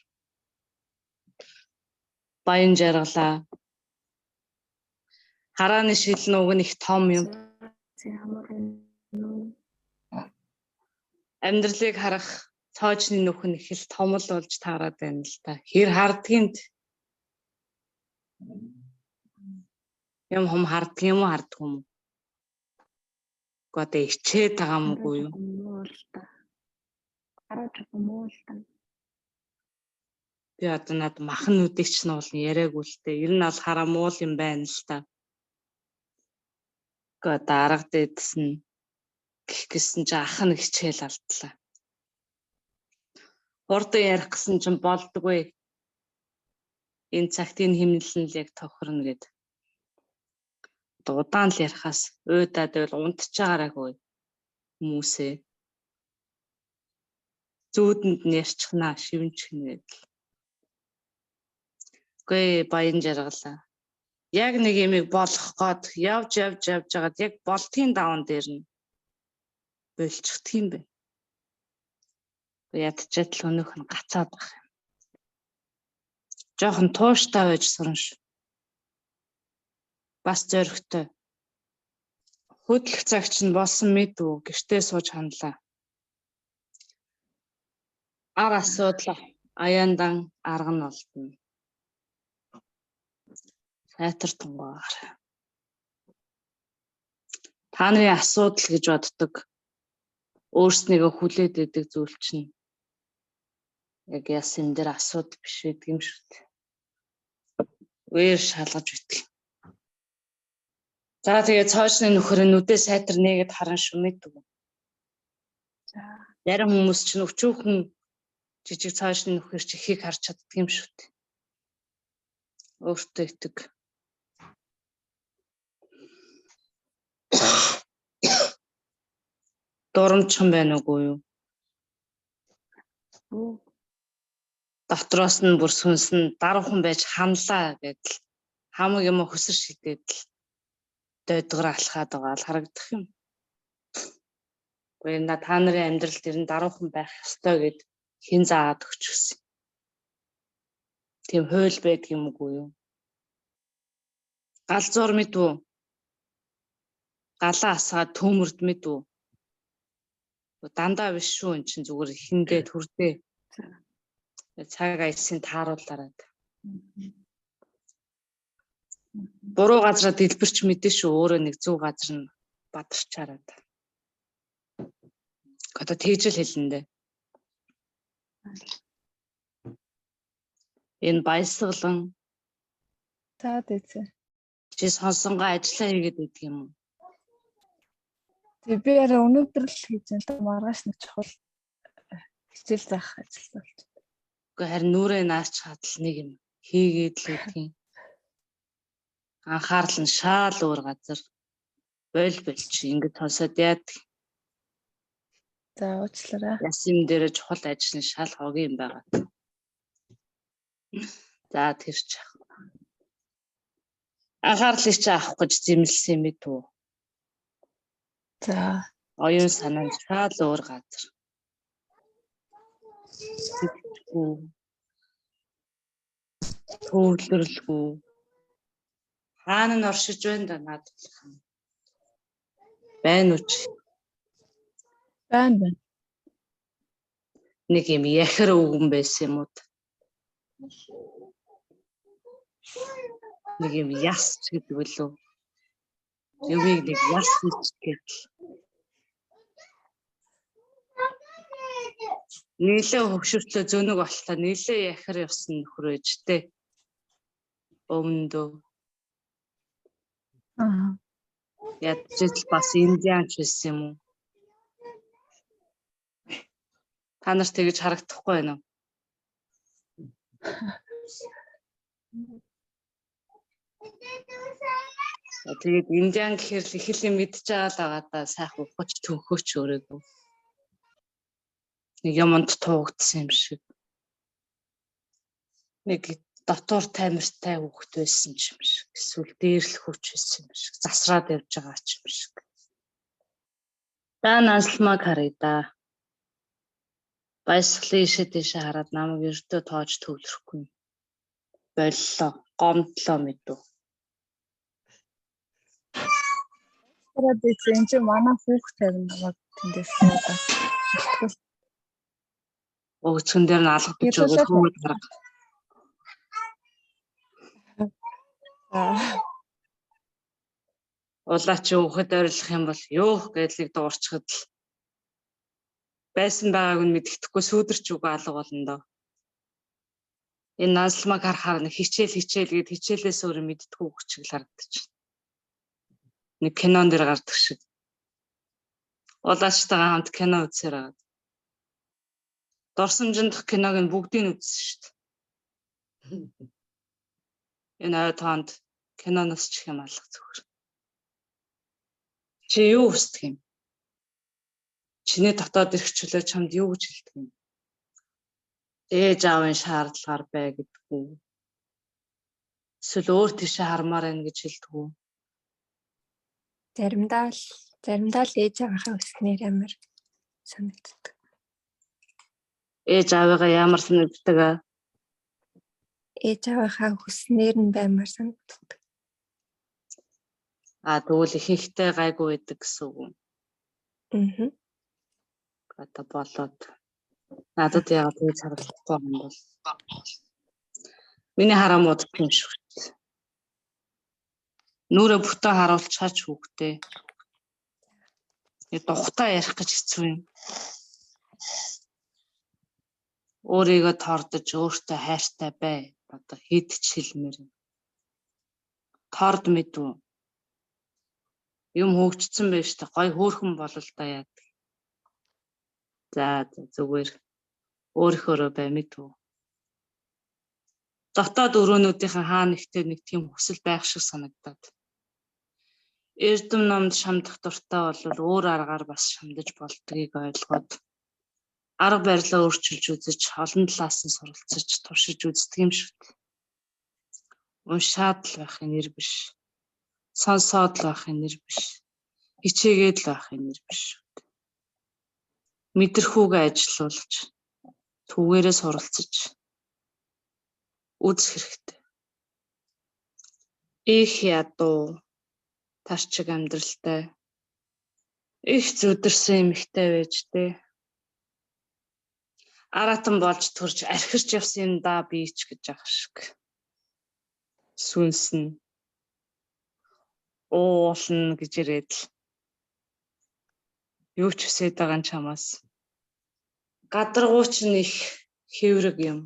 Баян жаргалаа. Харааны шил нь уг нь их том юм. Ямар юм Амьдралыг харах цоожны нүх нь их л том л болж таарад байна л та. Хэр хардгийг юм хум харддаг юм уу харддаг юм уу? Гэхдээ одоо ичээд байгаа юм уу юу? Муу л та. Хараа жоохон муу л та. Би одоо над махан нүдийг ч нуулна яриаггүй л дээ. Ер нь бол хараа муу л юм байна л та. Гэхдээ одоо арга дээдсэн гэх гэсэн чи ах нь хичээл алдлаа. Хурдан ярих гэсэн чинь болдгоо. Энэ цагт энэ химнэл нь л яг тохирно гэд. Одоо удаан л ярихаас уйдаад байвал унтчихаарай хөөе. Хүмүүсээ. Зүүдэнд нь ярьчихнаа, шивэнчихнэ гэдэл. Үгүй баян жаргалаа. Яг нэг юмыг болох гээд явж явж явж хагаад яг болтгийн даван дээр нь болчихдөг юм бэ. Ядчаад л өнөөх нь гацаад байх юм. Жохон тууштай байж сурна шүү. Бас зоригтой. Хөдлөх цаг чинь болсон мэдв гэртээ сууж ханлаа. Ар асуудал аяандан арга нь олдно. Сайтар тунгаагаар. Та нарын асуудал гэж боддог. Өөрснийгөө хүлээд идэг зүйл чинь яг яс юм дээр асуудал биш байдаг юм шүү дээ. Үер шалгаж битгий. За тэгээ цоожны нөхөр нь нүдээ сайтар нээгээд харан шүү мэдв. За. Зарим хүмүүс чинь өчүүхэн жижиг цоожны нөхөр чи ихийг харж чаддаг юм шүү дээ. Өөртөө итэг. Дурамчхан байна уугүй юу? Дотроос нь бүр сүнс нь даруухан байж ханлаа гэдэл хамаг юм хөсөр шидээд л дойдгор алхаад байгаа л харагдах юм. Гэхдээ на та нарын амьдрал дэр нь даруухан байх ёстой гэд хэн заагаад өгчихсөн. Тийм хууль байдаг юм уу юу? Галзуур мэдвүү? Галаа асгаад төмөрд мэдвүү? Дандаа биш шүү эн чинь зүгээр эхэндээ төрдөө. Цаг аясын тааруулаарай. Буруу газараа дэлбэрч мэдэн шүү өөрөө нэг зөв газар нь бадарчаарай. Одоо тэгж л хэлнэ дээ. Энэ баясгалан За дээдсээ. чи сонсонгоо ажиллаа хийгээд байдаг юм уу? Тэг би арай өнөөдөр л хийж байна л да. Маргааш нэг чухал хичээл заах ажил болж. Үгүй харин нүрээ наач хадал нэг юм хийгээд л байдгийн. Анхаарал нь шаал өөр газар. Бойл болч ингэж сонсоод яадаг. За уучлаарай. Яс юм дээр чухал ажил нь шал хогийн юм байгаа. За тэр ч яах. Анхаарлыг чи авах гэж зэмлсэн юм үү? За Оюун санаа нь шал өөр газар. Сэтгэлгүй. Төвлөрлгүй. Хаана нь оршиж байна да наад болох юм. Байна уу чи? байна байна. Нэг юм яхир өвгөн байсан юм уу? Нэг юм яс ч гэдэг үлээ. Юмыг нэг яс гэж гэдэл. Нийлээ хөгшөртлөө зөнөг болтлоо нийлээ яхир явсан нөхөр байж тээ. Өмнөдөө Аа. ядчил бас индианч байсан юм уу? Та нарт тэгж харагдахгүй байна уу? За, Тэгээд индиан гэхээр л их л юм мэдж байгаа л байгаа да сайхан ухаж төнхөөч өөрөөгүй. Нэг юмд туугдсан юм шиг. Нэг Дотуур тамиртай хүүхэд байсан ч юм шиг. Эсвэл дээрлэх хүч байсан юм шиг. Засраад явж байгаа ч юм шиг. За нансалмаг харъя да. Баясгалын ийшээ тийшээ хараад намайг ердөө тоож төвлөрөхгүй. Боллоо, гомдлоо мэдв. Хараад ийц энэ чинь манай хүүхд тавина намайг тэндээс суудаа. Алтгал. Өгцгөн дээр нь алгадаж өгөөд Гэрэлээ хөөд гарга. За. Улаа чи өөхөд ойрлох юм бол ёох гэдлийг дуурчхад л байсан байгааг нь мэддэхгүй сүүдэрч үгүй алга болно доо. Энэ нансалмаг харахаар нэг хичээл хичээл гэд хичээлээс өөр мэддэггүй хүчиг л харагдчих. Нэг кинон дээр гардаг шиг. Улаачтайгаа хамт кино үзсээр байгаа. Дурсамжиндх киног нь бүгдийг нь үзсэн шүү дээ. Энэ ой тоонд киноноос ч их юм алга зүгээр. Чи юу хүсдэг юм? Чиний дотоод ирэх чөлөө чамд юу гэж хэлдэг юм? Ээж аавын шаардлагаар бай гэдэг үү? Эсвэл өөр тийшээ хармаар байна гэж хэлдэг үү? Заримдаа л ээж аваахаа өснөр амар санагддаг. Ээж аавыгаа ямар санагддаг аа? Ээж аваахаа хүснээр нь баймар санагддаг. А тэгвэл ихэнхдээ гайгүй байдаг гэсэн үг үү? Аа. Одоо болоод надад яагаад тэгж харагдахгүй юм бол миний хараа муудах юм шиг. Нүрэ бүтэн харуулчихаач хүүхдээ. Тухтай ярих гэж хэцүү юм. Өөрийгөө тордож өөртөө хайртай бай. Одоо хэд ч хэлмээр. Торд мэдв. Юм хөгжсөн байж та гой хөөрхөн болол та яадаг. За зүгээр өөрийнхөөрөө бай мэдв. Дотоод өрөөнүүдийнхэн хаа нэгтээ нэг тийм хүсэл байх шиг санагдаад. Эрдэм номд шамдах дуртай бол өөр аргаар бас шамдаж болдгийг ойлгоод арга барилаа өөрчилж үзэж олон талаас нь суралцаж туршиж үздэг юм шүү дээ. Уншаад л байхын нэр биш. Сонсоод л байхын нэр биш. Хичээгээд л байхын нэр биш шүү дээ. Мэдрэхүүгээ ажилуулж түүгээрээ суралцаж үзэх хэрэгтэй. Их ядуу тарчиг амьдралтай их зүдэрсэн эмэгтэй байж тээ. Аратан болж төрж архирч явсан юм да би ч гэж ах шиг. Сүнсэн уулна гэж ирээд л юу ч хүсээд байгаа нь чамаас. Гадаргууч нь их хэврэг юм.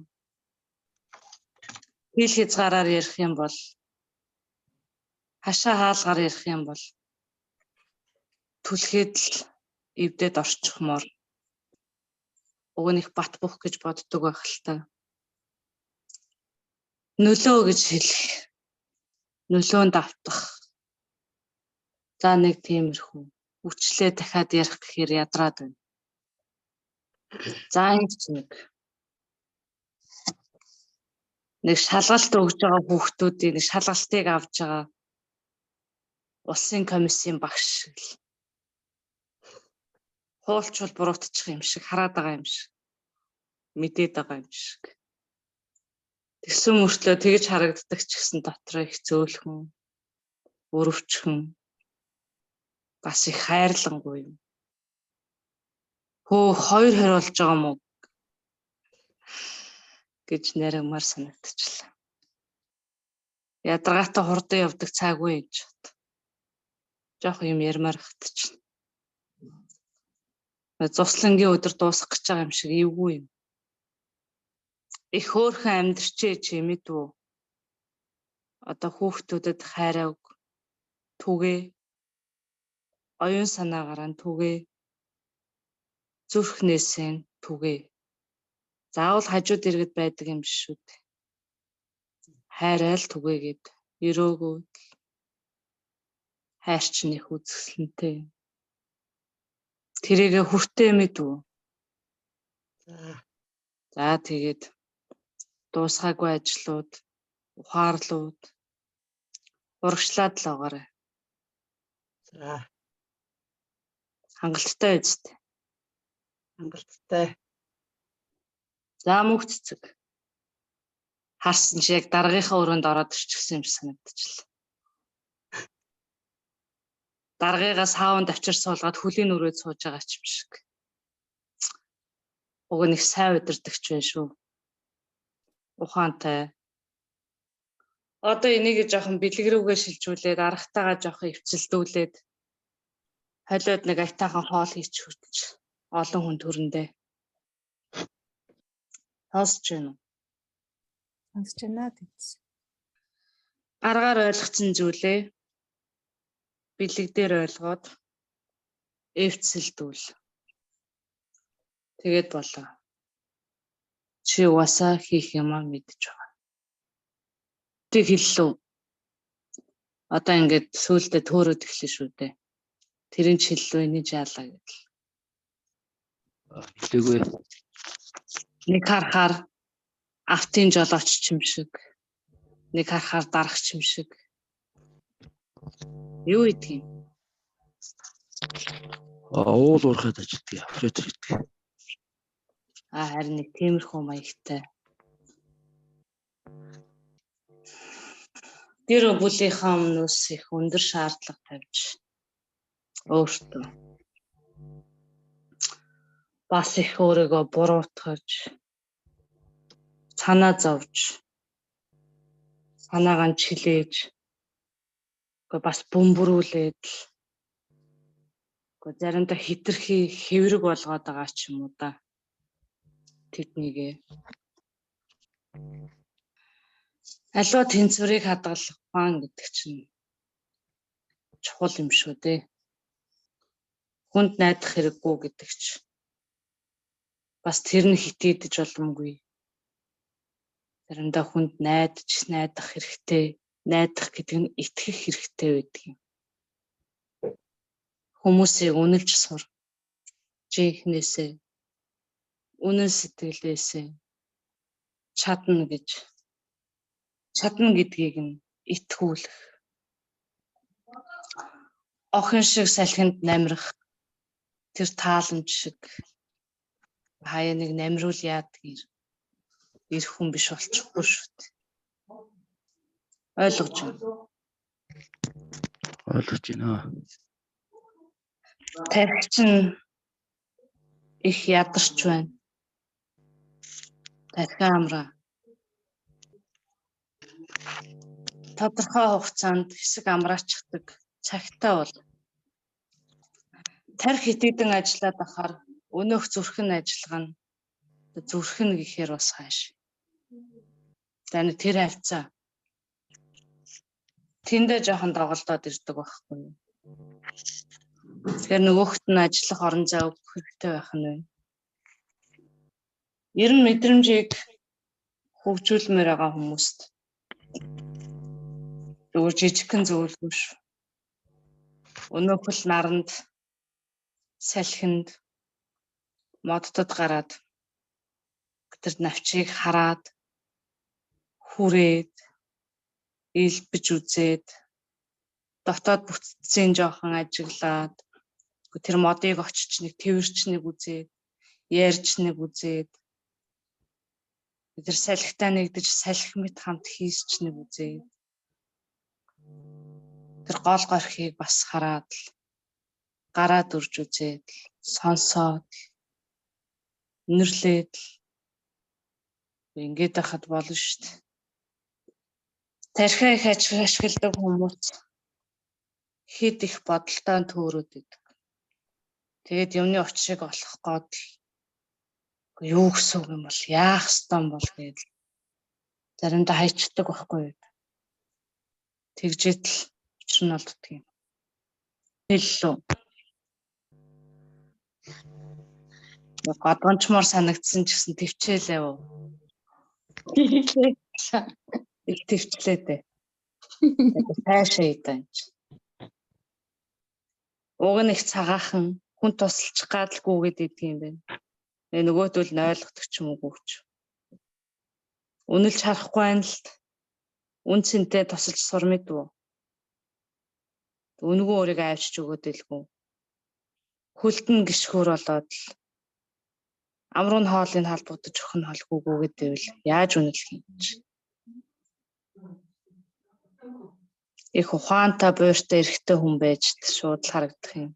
Хил хязгаараар ярих юм бол хашаа хаалгаар ярих юм бол түлхэд л эвдээд орчихмоор. Уг нь их бат бөх гэж боддог байх л та. Нөлөө гэж хэлэх. Нөлөөнд автах. За нэг тиймэрхүү. Үчлээ дахиад ярих гэхээр ядраад байна. За ингэж нэг. Нэг шалгалт өгж байгаа хүүхдүүдийн нэг шалгалтыг авч байгаа улсын комиссийн багш шиг л. Хуулчвал буруутчих юм шиг хараад байгаа юм шиг. Мэдээд байгаа юм шиг. Тэгсэн мөртлөө тэгж харагддаг ч гэсэн дотроо их зөөлхөн, өрөвчхөн бас их хайрлангүй юм. Хөө хоёр хариулж байгаа юм уу гэж наримаар санагдчихлаа. Ядаргаатай хурдан явдаг цаагүй гэж бод. Жохо юм ярмаар хатчихна. Зуслангийн өдөр дуусах гэж байгаа юм шиг эвгүй юм. Их хөөрхөн амьдрчээ чи мэдв. Одоо хүүхдүүдэд хайраа өг. Түгээ. Оюун санаагаараа нь түгээ. Зүрхнээсээ нь түгээ. Заавал хажууд иргэд байдаг юм биш үү дээ. Хайраа л түгээгээд өрөөгөө хайр чинь их үзэсгэлэнтэй юм. Тэрийгэ хүртээ мэдв. За. За тэгээд дуусгаагүй ажлууд, Ухаарлууд урагшлаад л байгаарай. За. Хангалттай үсттэй. Хангалттай. За мөнх цэцэг. Харсан чи яг даргийнхаа өрөөнд ороод ирчихсэн юм шиг санагдчихлаа. Даргыгаа сааванд авчир суулгаад хөлийн өрөөд сууж байгаа ч юм шиг. Уг нь их сайн удирдахч байна шүү. Ухаантай. Одоо энийг жоохон бэлэг рүүгээ шилжүүлээд аргатайгаа жоохон эвцэлдүүлээд холиод нэг аятайхан хоол хийч хүртэж олон хүн төрөндөө. Сонсч байна уу? Сонсч байна тэгсэн. Аргаар ойлгоцсон зүйлээ бэлэг дээр ойлгоод эвцэлдүүл. Тэгээд болоо. Чи угаасаа хийх юмаа мэдэж байгаа. Тэг хэллүү. Одоо ингээд сүүлдээ төөрөөд эхлэн шүү дээ. Тэрийн ч хэллүү, энийг жаалаа гэдэл. Хэлээгүй. Нэг харахаар автын жолооч ч юм шиг. Нэг харахаар дарагч юм шиг. Юу идэх юм? Уул уурхайд ажилтдаг, оператор гэдэг. А харин нэг тиймэрхүү маягтай. Гэр бүлийнхаа өмнөөс их өндөр шаардлага тавьж өөртөө бас их өөрийгөө буруутгаж санаа зовж санаагаа чилээж үгүй бас бөмбөрүүлээд л үгүй заримдаа хитрхи хэврэг болгоод байгаа ч юм уу да тэднийгээ аливаа тэнцвэрийг хадгалах ухаан гэдэг чинь чухал юм шүү дээ. Хүнд найдах хэрэггүй гэдэг чи бас тэр нь хитийдэж боломгүй. Заримдаа хүнд найдаж найдах хэрэгтэй. Найдах гэдэг нь итгэх хэрэгтэй байдаг юм. Хүмүүсийг үнэлж сур. Жинхнээсээ үнэн сэтгэлээсээ чадна гэж чадна гэдгийг нь итгүүлэх. Охин шиг салхинд намирах тэр тааламж шиг хаяа нэг намируул яадгийг ирэх хүн биш болчихгүй шүү дээ. Ойлгож байна. Ойлгож байна. Тархи чинь их ядарч байна. Тархи амраа. Тодорхой хугацаанд хэсэг амраачдаг цагтаа бол тархи хитийдэн ажиллаад ахаар өнөөх зүрх нь ажиллага нь зүрх нь гэхээр бас хааш. За нэг тэр хавцаа. Тэндээ жоохон доголдоод ирдэг байхгүй юу? Тэгэхээр нөгөөхт нь ажиллах орон зай өгөх хэрэгтэй байх нь байна. Ер нь мэдрэмжийг хөгжүүлмээр байгаа хүмүүст зүгээр жижигхэн зөвлөгөө шүү. Өнөөх л наранд салхинд моддод гараад тэр навчийг хараад хүрээд илбэж үзээд дотоод бүтцийн жоохон ажиглаад тэр модыг очиж нэг тэрч нэг үзээд ярьж нэг үзээд тэр салхитай нэгдэж салхи мэт хамт хийсч нэг үзээд тэр гол горхийг бас хараад л гараад үрж үзээд л сонсоод л үнэрлээд л ингээд байхад болно шүү дээ. Тархиа их ашигладаг хүмүүс хэд их бодолтой төөрөөд идэг. Тэгээд юмны учрыг олох гээд л юу гэсэн үг юм бол яах ёстой юм бол гээд л заримдаа хайчдаг байхгүй юу. Тэгжээд л учир нь олддог юм. Хэллүү. Годгончмор санагдсан ч гэсэн төвчээлээ юу. Их төвчлээ дээ. Цаашаа идэ энэ. Уг нь их цагаахан хүн тусалчих гадалгүй гэдэг юм байна. Нөгөөдөл нь ойлгодог ч юм уу ч. Үнэлж харахгүй байна л. Үн цэнтэй тусалж сур мэдвүү. Үнэгүй өөрийгөө авчиж өгөөд илгүү. Хөлдөн гიშгүүр болоод л амруу нь хоолыг халбагдаж өгөх нь холгүйгүйгээд байвал яаж үнэлэх юм чи? Их ухаантай буйртай эрэгтэй хүн байж шууд л харагдах юм.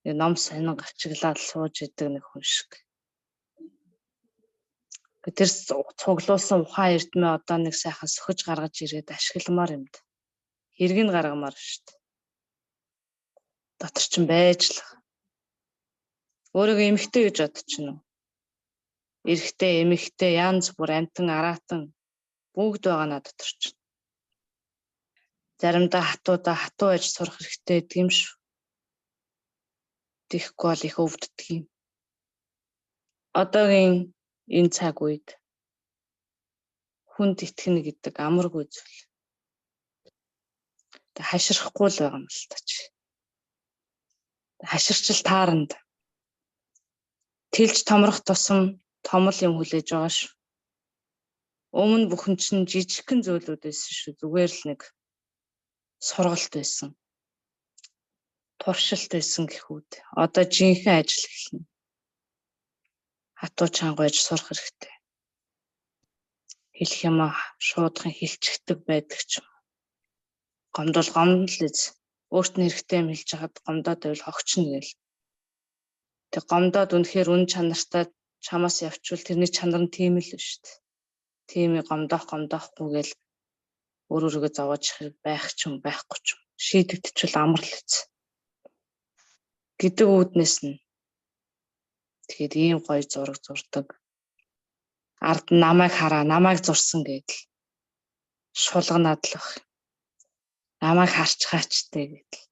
Нэг ном сонин гачиглаад сууж идэг нэг хүн шиг. Тэр цуглуулсан ухаан эрдмээ одоо нэг сайхан сөхөж гаргаж ирээд ашигламаар юмд. Хэрэг нь гаргамаар шүү дээ. Дотор чинь байж л. Өөрийгөө эмэгтэй гэж бодчихно уу? Эрэгтэй, эмэгтэй, янз бүр амтан, араатан бүгд байгаа наа дотор чинь. Заримдаа хатуудаа хатуу байж сурах хэрэгтэй гэдэг юм шүү. Тэгэхгүй бол их өвддөг юм. Одоогийн энэ цаг үед хүнд итгэнэ гэдэг амаргүй зүйл. Тэг хаширахгүй л байгаа юм л та чи. Хаширчил тааранд тэлж томрох тусам том л юм хүлээж байгаа шүү. Өмнө бүхэн чинь жижигхэн зүйлүүд байсан шүү. Зүгээр л нэг сургалт байсан. Туршилт байсан гэхүүд. Одоо жинхэнэ ажил эхэлнэ. Хатуу чанга байж сурах хэрэгтэй. Хэлэх юмаа шуудхан хэлчихдэг байдаг ч юм. Гомдол гомдол эз. Өөрт нь хэрэгтэй юм хэлж хахад гомдоод байвал хогчно гээл. Тэг гомдоод үнэхээр үн чанартай чамаас явчвал тэрний чанар нь тийм л шүү дээ. Тийм гомдоох гомдоохгүй гээл өөр өөрийгөө зовоож хэрэг байх ч юм байхгүй ч юм. Шийдэгдчихвэл амар л үз. Гэдэг үүднээс нь тэгээд ийм гоё зураг зурдаг. Ард нь намайг хараа, намайг зурсан гэдэл шулганаад л баг. Намайг харчгаачтай гэдэл.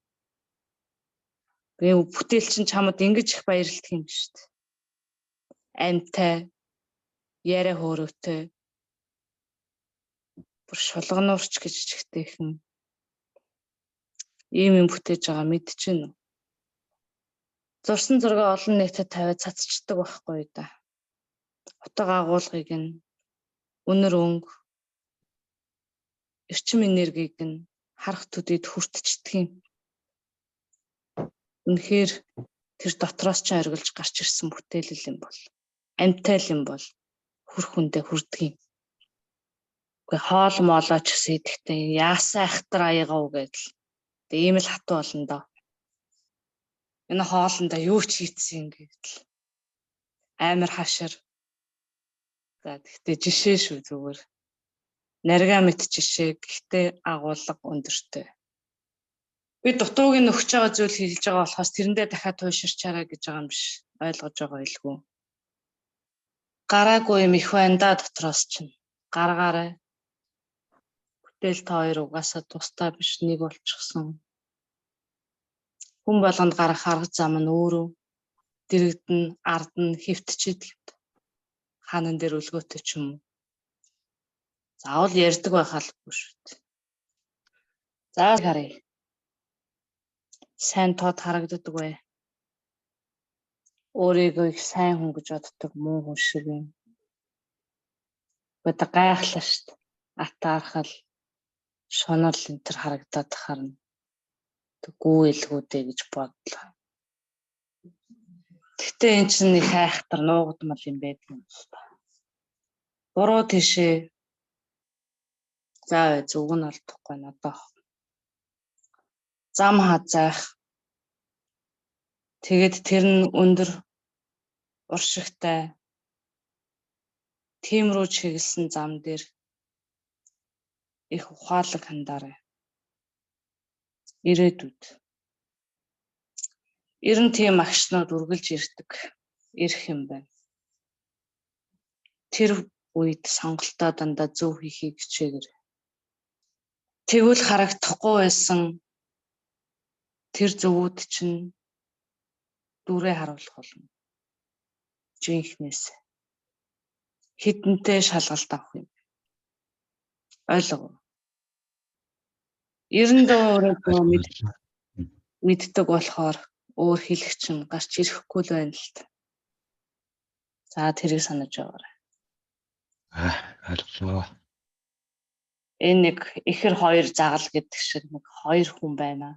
Би бүтээл чинь чамд ингэж их баярлдаг юм шүү дээ. Амтай, яриа хөөрөөтэй, бүр шулгануурч гэж чихтэйхэн ийм юм бүтээж байгаа мэдчихэв үү? Зурсан зургаа олон нийтэд тавиад цацчдаг байхгүй да. Утга агуулгыг нь үнэр өнгө эрчим энергийг нь харах төдийд хүртчихдэг юм. Үнэхээр тэр дотроос ч оргилж гарч ирсэн бүтээл юм бол амтай л юм бол хүрх хүндээ хүрдэг юм. Үгүй хоол моолоо ч гэсэн идэхтэй яасаа ахтар аягаа уу гэдэл. Тэгээ ийм л хатуу болно доо. Энэ хоолндоо юу ч хийцэн гэдэл. Амар хашир. За тэгтээ жишээ шүү зүгээр. Нарга мэт жишээ гэхдээ агуулга өндөртэй. Би дутууг нь өгч байгаа зүйл хэлж байгаа болохоос тэрэндээ дахиад туйширчаарай гэж байгаа юм биш. Ойлгож байгаа илгүй. Гараагүй юм их байна да дотроос чинь. Гаргаарай. Бүтээл та хоёр угаасаа тусдаа биш нэг болчихсон. Хүн болгонд гарах арга зам нь өөрөө дэрэгдэн, ард нь хэвтчихэд хэвт. Хаанан дээр өлгөөтэй ч юм уу. Заавал ярьдаг байхаа албагүй шүү дээ. За харъя. Сайн тод харагддаг бай. Өөрийгөө их сайн хүн гэж боддог муу хүн шиг юм. Бод гайхлаа шүү дээ. Атаархал шунал энэ төр харагдаад харна. Гүү илгүүдээ гэж бодлоо. Гэхдээ эн чинь их айхтар нуугдмал юм байдаг юм л та. Буруу тийшээ. За зүг нь олдохгүй надад. Зам хазайх. Тэгээд тэр нь өндөр уршигтай тийм рүү чиглэсэн зам дээр их ухаалаг хандаарай. Ирээдүйд. Ер нь тийм агшнууд үргэлж ирдэг. Ирэх юм байна. Тэр үед сонголтоо дандаа зөв хийхийг хичээгээрэй. Тэгвэл харагдахгүй байсан тэр зөвүүд чинь дүрээ харуулах болно. Жинхнээс хідэнтэй шалгалт авах юм. Ойлгов. 90 өөрийгөө мэддэг болохоор өөр хэлэх чинь гарч ирэхгүй л байна л та. За тэрийг санаж байгаарай. Аа, ойлголоо. Энэ нэг ихэр хоёр загал гэдэг шиг нэг хоёр хүн байна.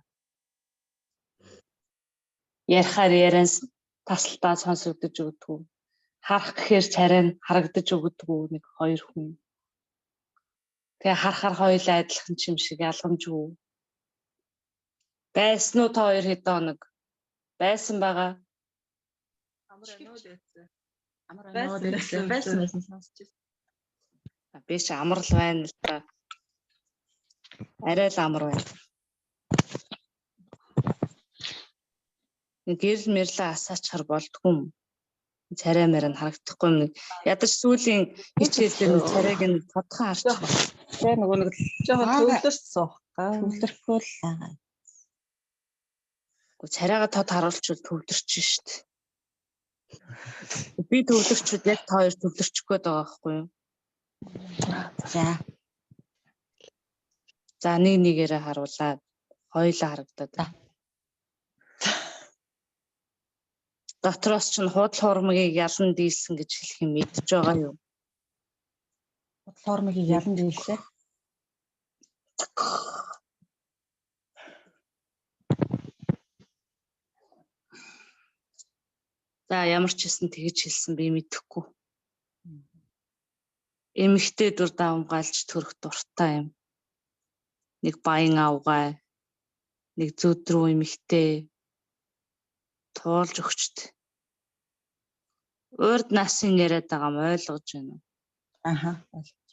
Ярихаар яриан тасалтаа сонсогдож өгдөггүй. Харах гэхээр царай нь харагдаж өгдөггүй нэг хоёр хүн. Тэгээ харахаар хоёулаа адилхан ч юм шиг ялгамжгүй. Байсан уу та хоёр хэдэн хоног? Байсан байгаа. Амар байна уу дээдсээ. Амар байна уу дээдсээ. Байсан байсан сонсч байсан. Би ч амрал байна л да. Арай л амар байна. Нэг гэрэл мэрлээ асаачхаар болдгүй юм. Царай мэрэ нь харагдахгүй юм. Нэг ядаж сүүлийн хичээл дээр нэг царайг нь тодхон харчих. Тэгээ нөгөө нэг Жоохон төвлөрч суух га. Төвлөрөхгүй л байгаа. Гэхдээ царайгаа тод харуулчвал төвлөрч шít. Би төвлөрчүүд яг та хоёр төвлөрчих гээд байгаа байхгүй юу? За. За нэг нэгээрээ харуулаад хоёулаа харагдаад. Дотроос ч худал хуурмагийг ялан дийлсэн гэж хэлэх юм мэдж байгаа юу? Худал хуурмагийг ялан дийлсэ. За ямар ч хэлсэн тэгэж хэлсэн би мэдэхгүй. Эмэгтэй дүр давамгайлж төрөх дуртай юм. Нэг баян авгай, нэг зөдрүү эмэгтэй туулж өгчт. Урд насын яриад байгаа юм ойлгож байна уу? Аха, ойлгож.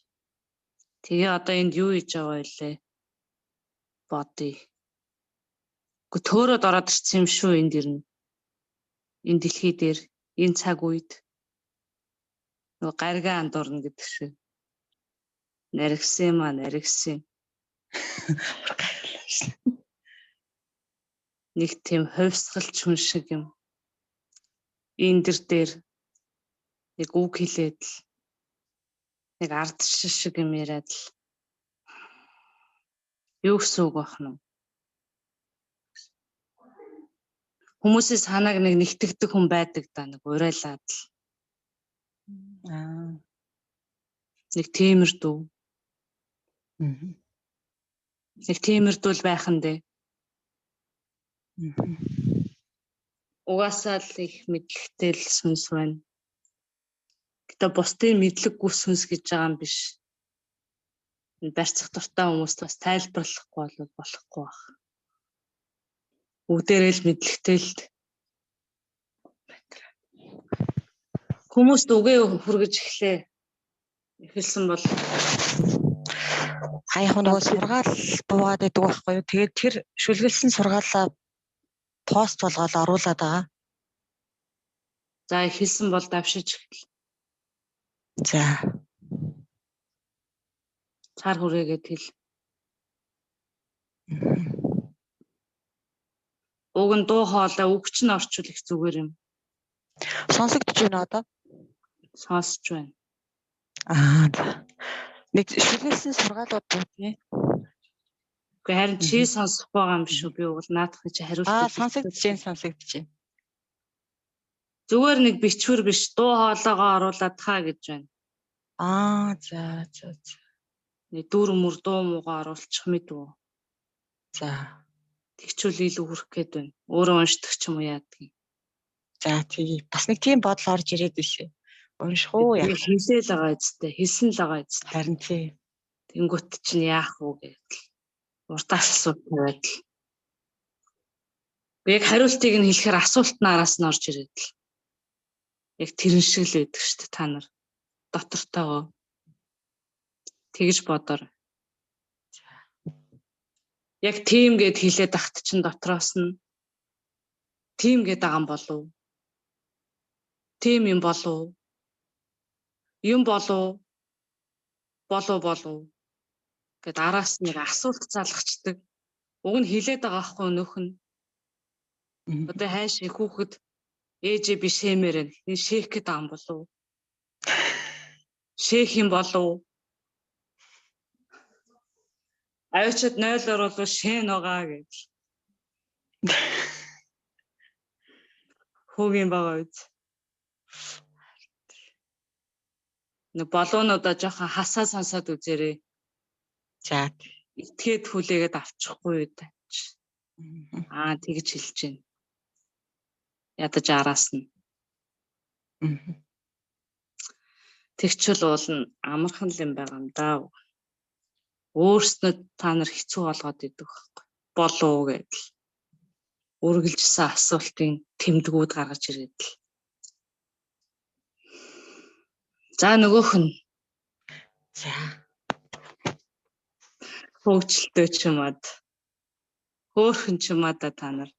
Тэгээ одоо энд юу хийж байгаа вэ? Бодъё. Гэхдээ төөрөөд ороод ирсэн юм шүү энд ирнэ. Энэ дэлхий дээр энэ цаг үед нөгөө гаригаа андуурна гэдэг шиг. Наригсан юм аа, наригсан. Нэг тийм хувьсгалч хүн шиг юм. Энэ дэр дээр нэг үг хэлээд л нэг ардшин шиг юм яриад л юу гэсэн үг байх нь? Хүмүүсийн санааг нэг нэгтгэдэг хүн байдаг да, нэг урайлаад л. Аа. Нэг тиймэрдүү. Нэг тиймэрдүү л байх нь дээ. Угаасаа л их мэдлэгтэй л сүнс байна. Гэтэ бусдын мэдлэггүй сүнс гэж байгаа юм биш. Барьцах дуртай хүмүүст бас тайлбарлахгүй бол болохгүй байх. Бүгдээрээ л мэдлэгтэй л хүмүүст үгээ хүргэж эхлэе. Эхэлсэн бол Хаяах нөгөө сургаал буугаад байдаг байхгүй юу? Тэгээд тэр шүлгэлсэн сургаалаа пост болгоод оруулаад байгаа. За эхэлсэн бол давшиж эхэл. За. Цар хүрээгээд хэл. Уг нь дуу хоолой үг чинь орчуул их зүгээр юм. Сонсогдож байна одоо? Сонсож байна. Аа за. Нэг шүлгэлсэн сургаалууд буудъя. Үгүй харин чи сонсохгүй байгаа юм шүү. Би уг наадах чи хариулт. Аа сонсогдож байна, сонсогдож байна. Зүгээр нэг бичвэр биш дуу хоолойгоо оруулаад хаа гэж байна. Аа за за за. Нэг дүр мөр дуу муугаа оруулчих мэдв. За. Тэгчүүл илүү хүрэх гээд байна. Өөрөө уншдаг ч юм уу яадгийг. За тий. Бас нэг тийм бодол орж ирээд билээ. Унших уу яах. Хэлээл байгаа үстэй. Хэлсэн л байгаа үстэй. Харин тий. Тэнгүүт чинь яах уу гэдэл. Уртаас асуулт тавиад л. Яг хариултыг нь хэлэхээр асуулт нь араас нь орж ирээд л. Яг тэрэн шиг л байдаг шүү дээ та нар. Дотортойгоо. Тэгж бодоор. Яг тийм гэд хэлээд ахт чинь дотроос нь тийм гэд байгаа юм болов? Тийм юм болов? Юм болов? Болов болов гэд араас нэг асуулт залгачдаг. Уг нь хилээд байгаа хгүй өнөөх нь. Одоо хайш хүүхэд ээжээ би шээмээр байна. Энэ шээх гээд байгаа юм болов? Шээх юм болов? Авчид 0 оруулах шэн байгаа гэж. Хүүгийн байгаа үз. Нэг болоонуудаа жоохон хасаа сонсоод үзээрэй. За. Итгээд хүлээгээд авчихгүй юу тач. Аа тэгж хэлж байна. Ядаж араас нь. Тэгчл уул нь амархан л юм байгаа юм даа. Өөрснөө та нар хэцүү болгоод идэг байхгүй. Болов гэдэл. Үргэлжсэн асуултын тэмдгүүд гаргаж ирээд л. За нөгөөх нь. За. Хөгжилтэй ч юмад. Хөөхөн ч юмада та нар.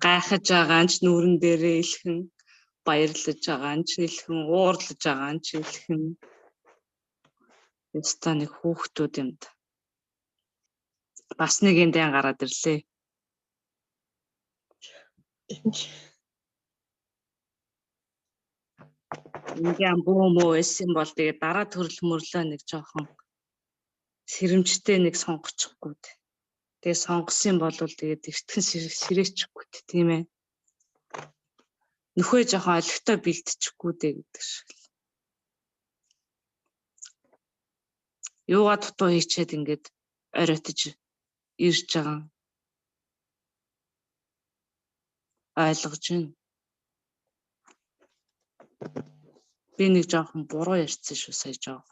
Гайхаж байгаа нь ч нүүрэн дээрээ илхэн, баярлаж байгаа нь ч илхэн, уурлаж байгаа нь ч илхэн. Яста нэг хүүхдүүд юм да. Бас нэг юм дан гараад ирлээ. Ингээм бөө мөө байсан бол тэгээ дараа төрөл мөрлөө нэг жоохон сэрэмжтэй нэг сонгочихгүй. Тэгээ сонгосон бол тэгээд эртхэн сэрээчихгүй тийм ээ. Нөхөө жоохон олигтой бэлтчихгүй дээ гэдэг шиг л. Юугаа дутуу хийчээд ингээд оройтож ирж байгаа. Ойлгож байна. Би нэг жоохон буруу ярьсан шүү сая жоох.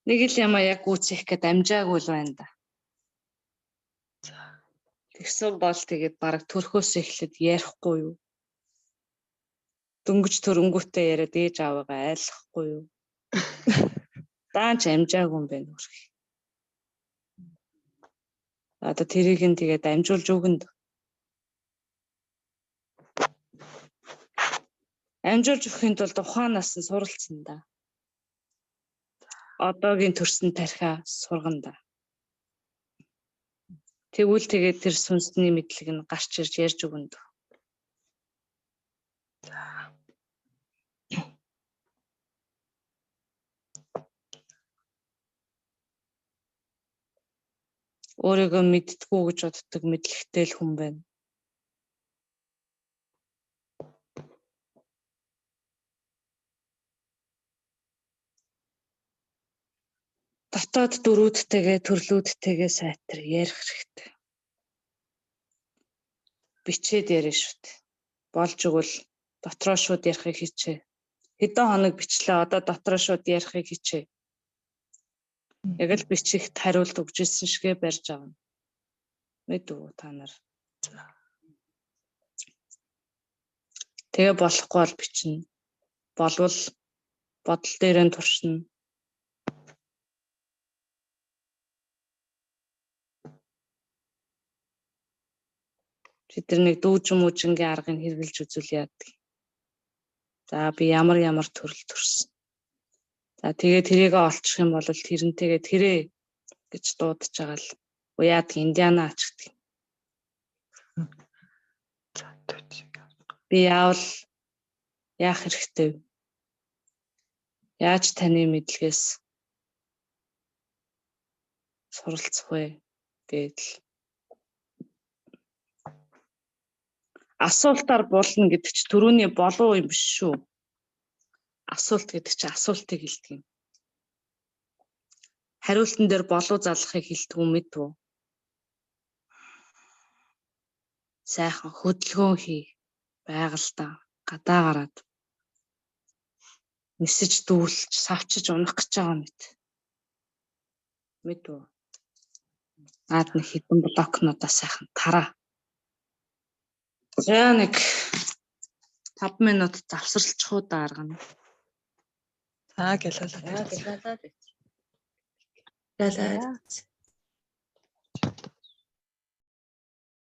Нэг л юм яг гүйцэх гээд амжаагүй л байна да. Тэгсэн бол тэгээд бараг төрхөөс эхлээд ярихгүй юу? Дөнгөж төрөнгүүтээ яриад ээж аавыгаа айлахгүй юу? Даанч амжаагүй юм байна хөрх. Одоо тэрийг нь тэгээд амжуулж өгөнд. Амжуулж өгөхийн тулд ухаанаас нь суралцсан да. Одоогийн төрсөн тархиа сургана да. Тэгвэл тэгээд тэр сүнсний мэдлэг нь гарч ирж ярьж өгөнд. Өөрийгөө мэддэггүй гэж боддог мэдлэгтэй л хүн байна. Дотоод дөрүүдтэйгээ төрлүүдтэйгээ сайтар ярих хэрэгтэй. Бичээд яриа шүү дээ. Болж өгвөл дотроо шууд ярихыг хичээ. Хэдэн хоног бичлээ, одоо дотроо шууд ярихыг хичээ. Яг л бичихт хариулт өгч ирсэн шигэ барьж байгаа. Мэдв үү та нар? Тэгээ болохгүй бол бичнэ. Болвол бодол дээрээ туршина. Бид нар нэг дүүжин мүжингийн аргыг хэрэгжилж үзүүл яадаг. За би ямар ямар төрөл төрсөн. За тэгээ тэрийгэ олчих юм бол тэрнтэйгээ тэрэ гэж дуудаж байгаа л уяадаг Индиана ач гэдэг. Би яавал яах хэрэгтэй вэ? Яаж таны мэдлэгээс суралцах вэ гэдэл. Асуултаар булна гэдэг чи түрүүний болов юм биш шүү. Асуулт гэдэг чи асуултыг хэлдэг юм. Хариултан дээр болов залгахыг хэлдэг юм мэдв үү? Сайхан хөдөлгөөн хий. Байгальдаа гадаа гараад нисэж дүүлж савчиж унах гэж байгаа мэт. Мэдв үү? Наад нэг хідэн блокнуудаа сайхан тараа. За нэг 5 минут завсарлчих уу дарга. За гэлээ. За гэлээ. Гэлээ.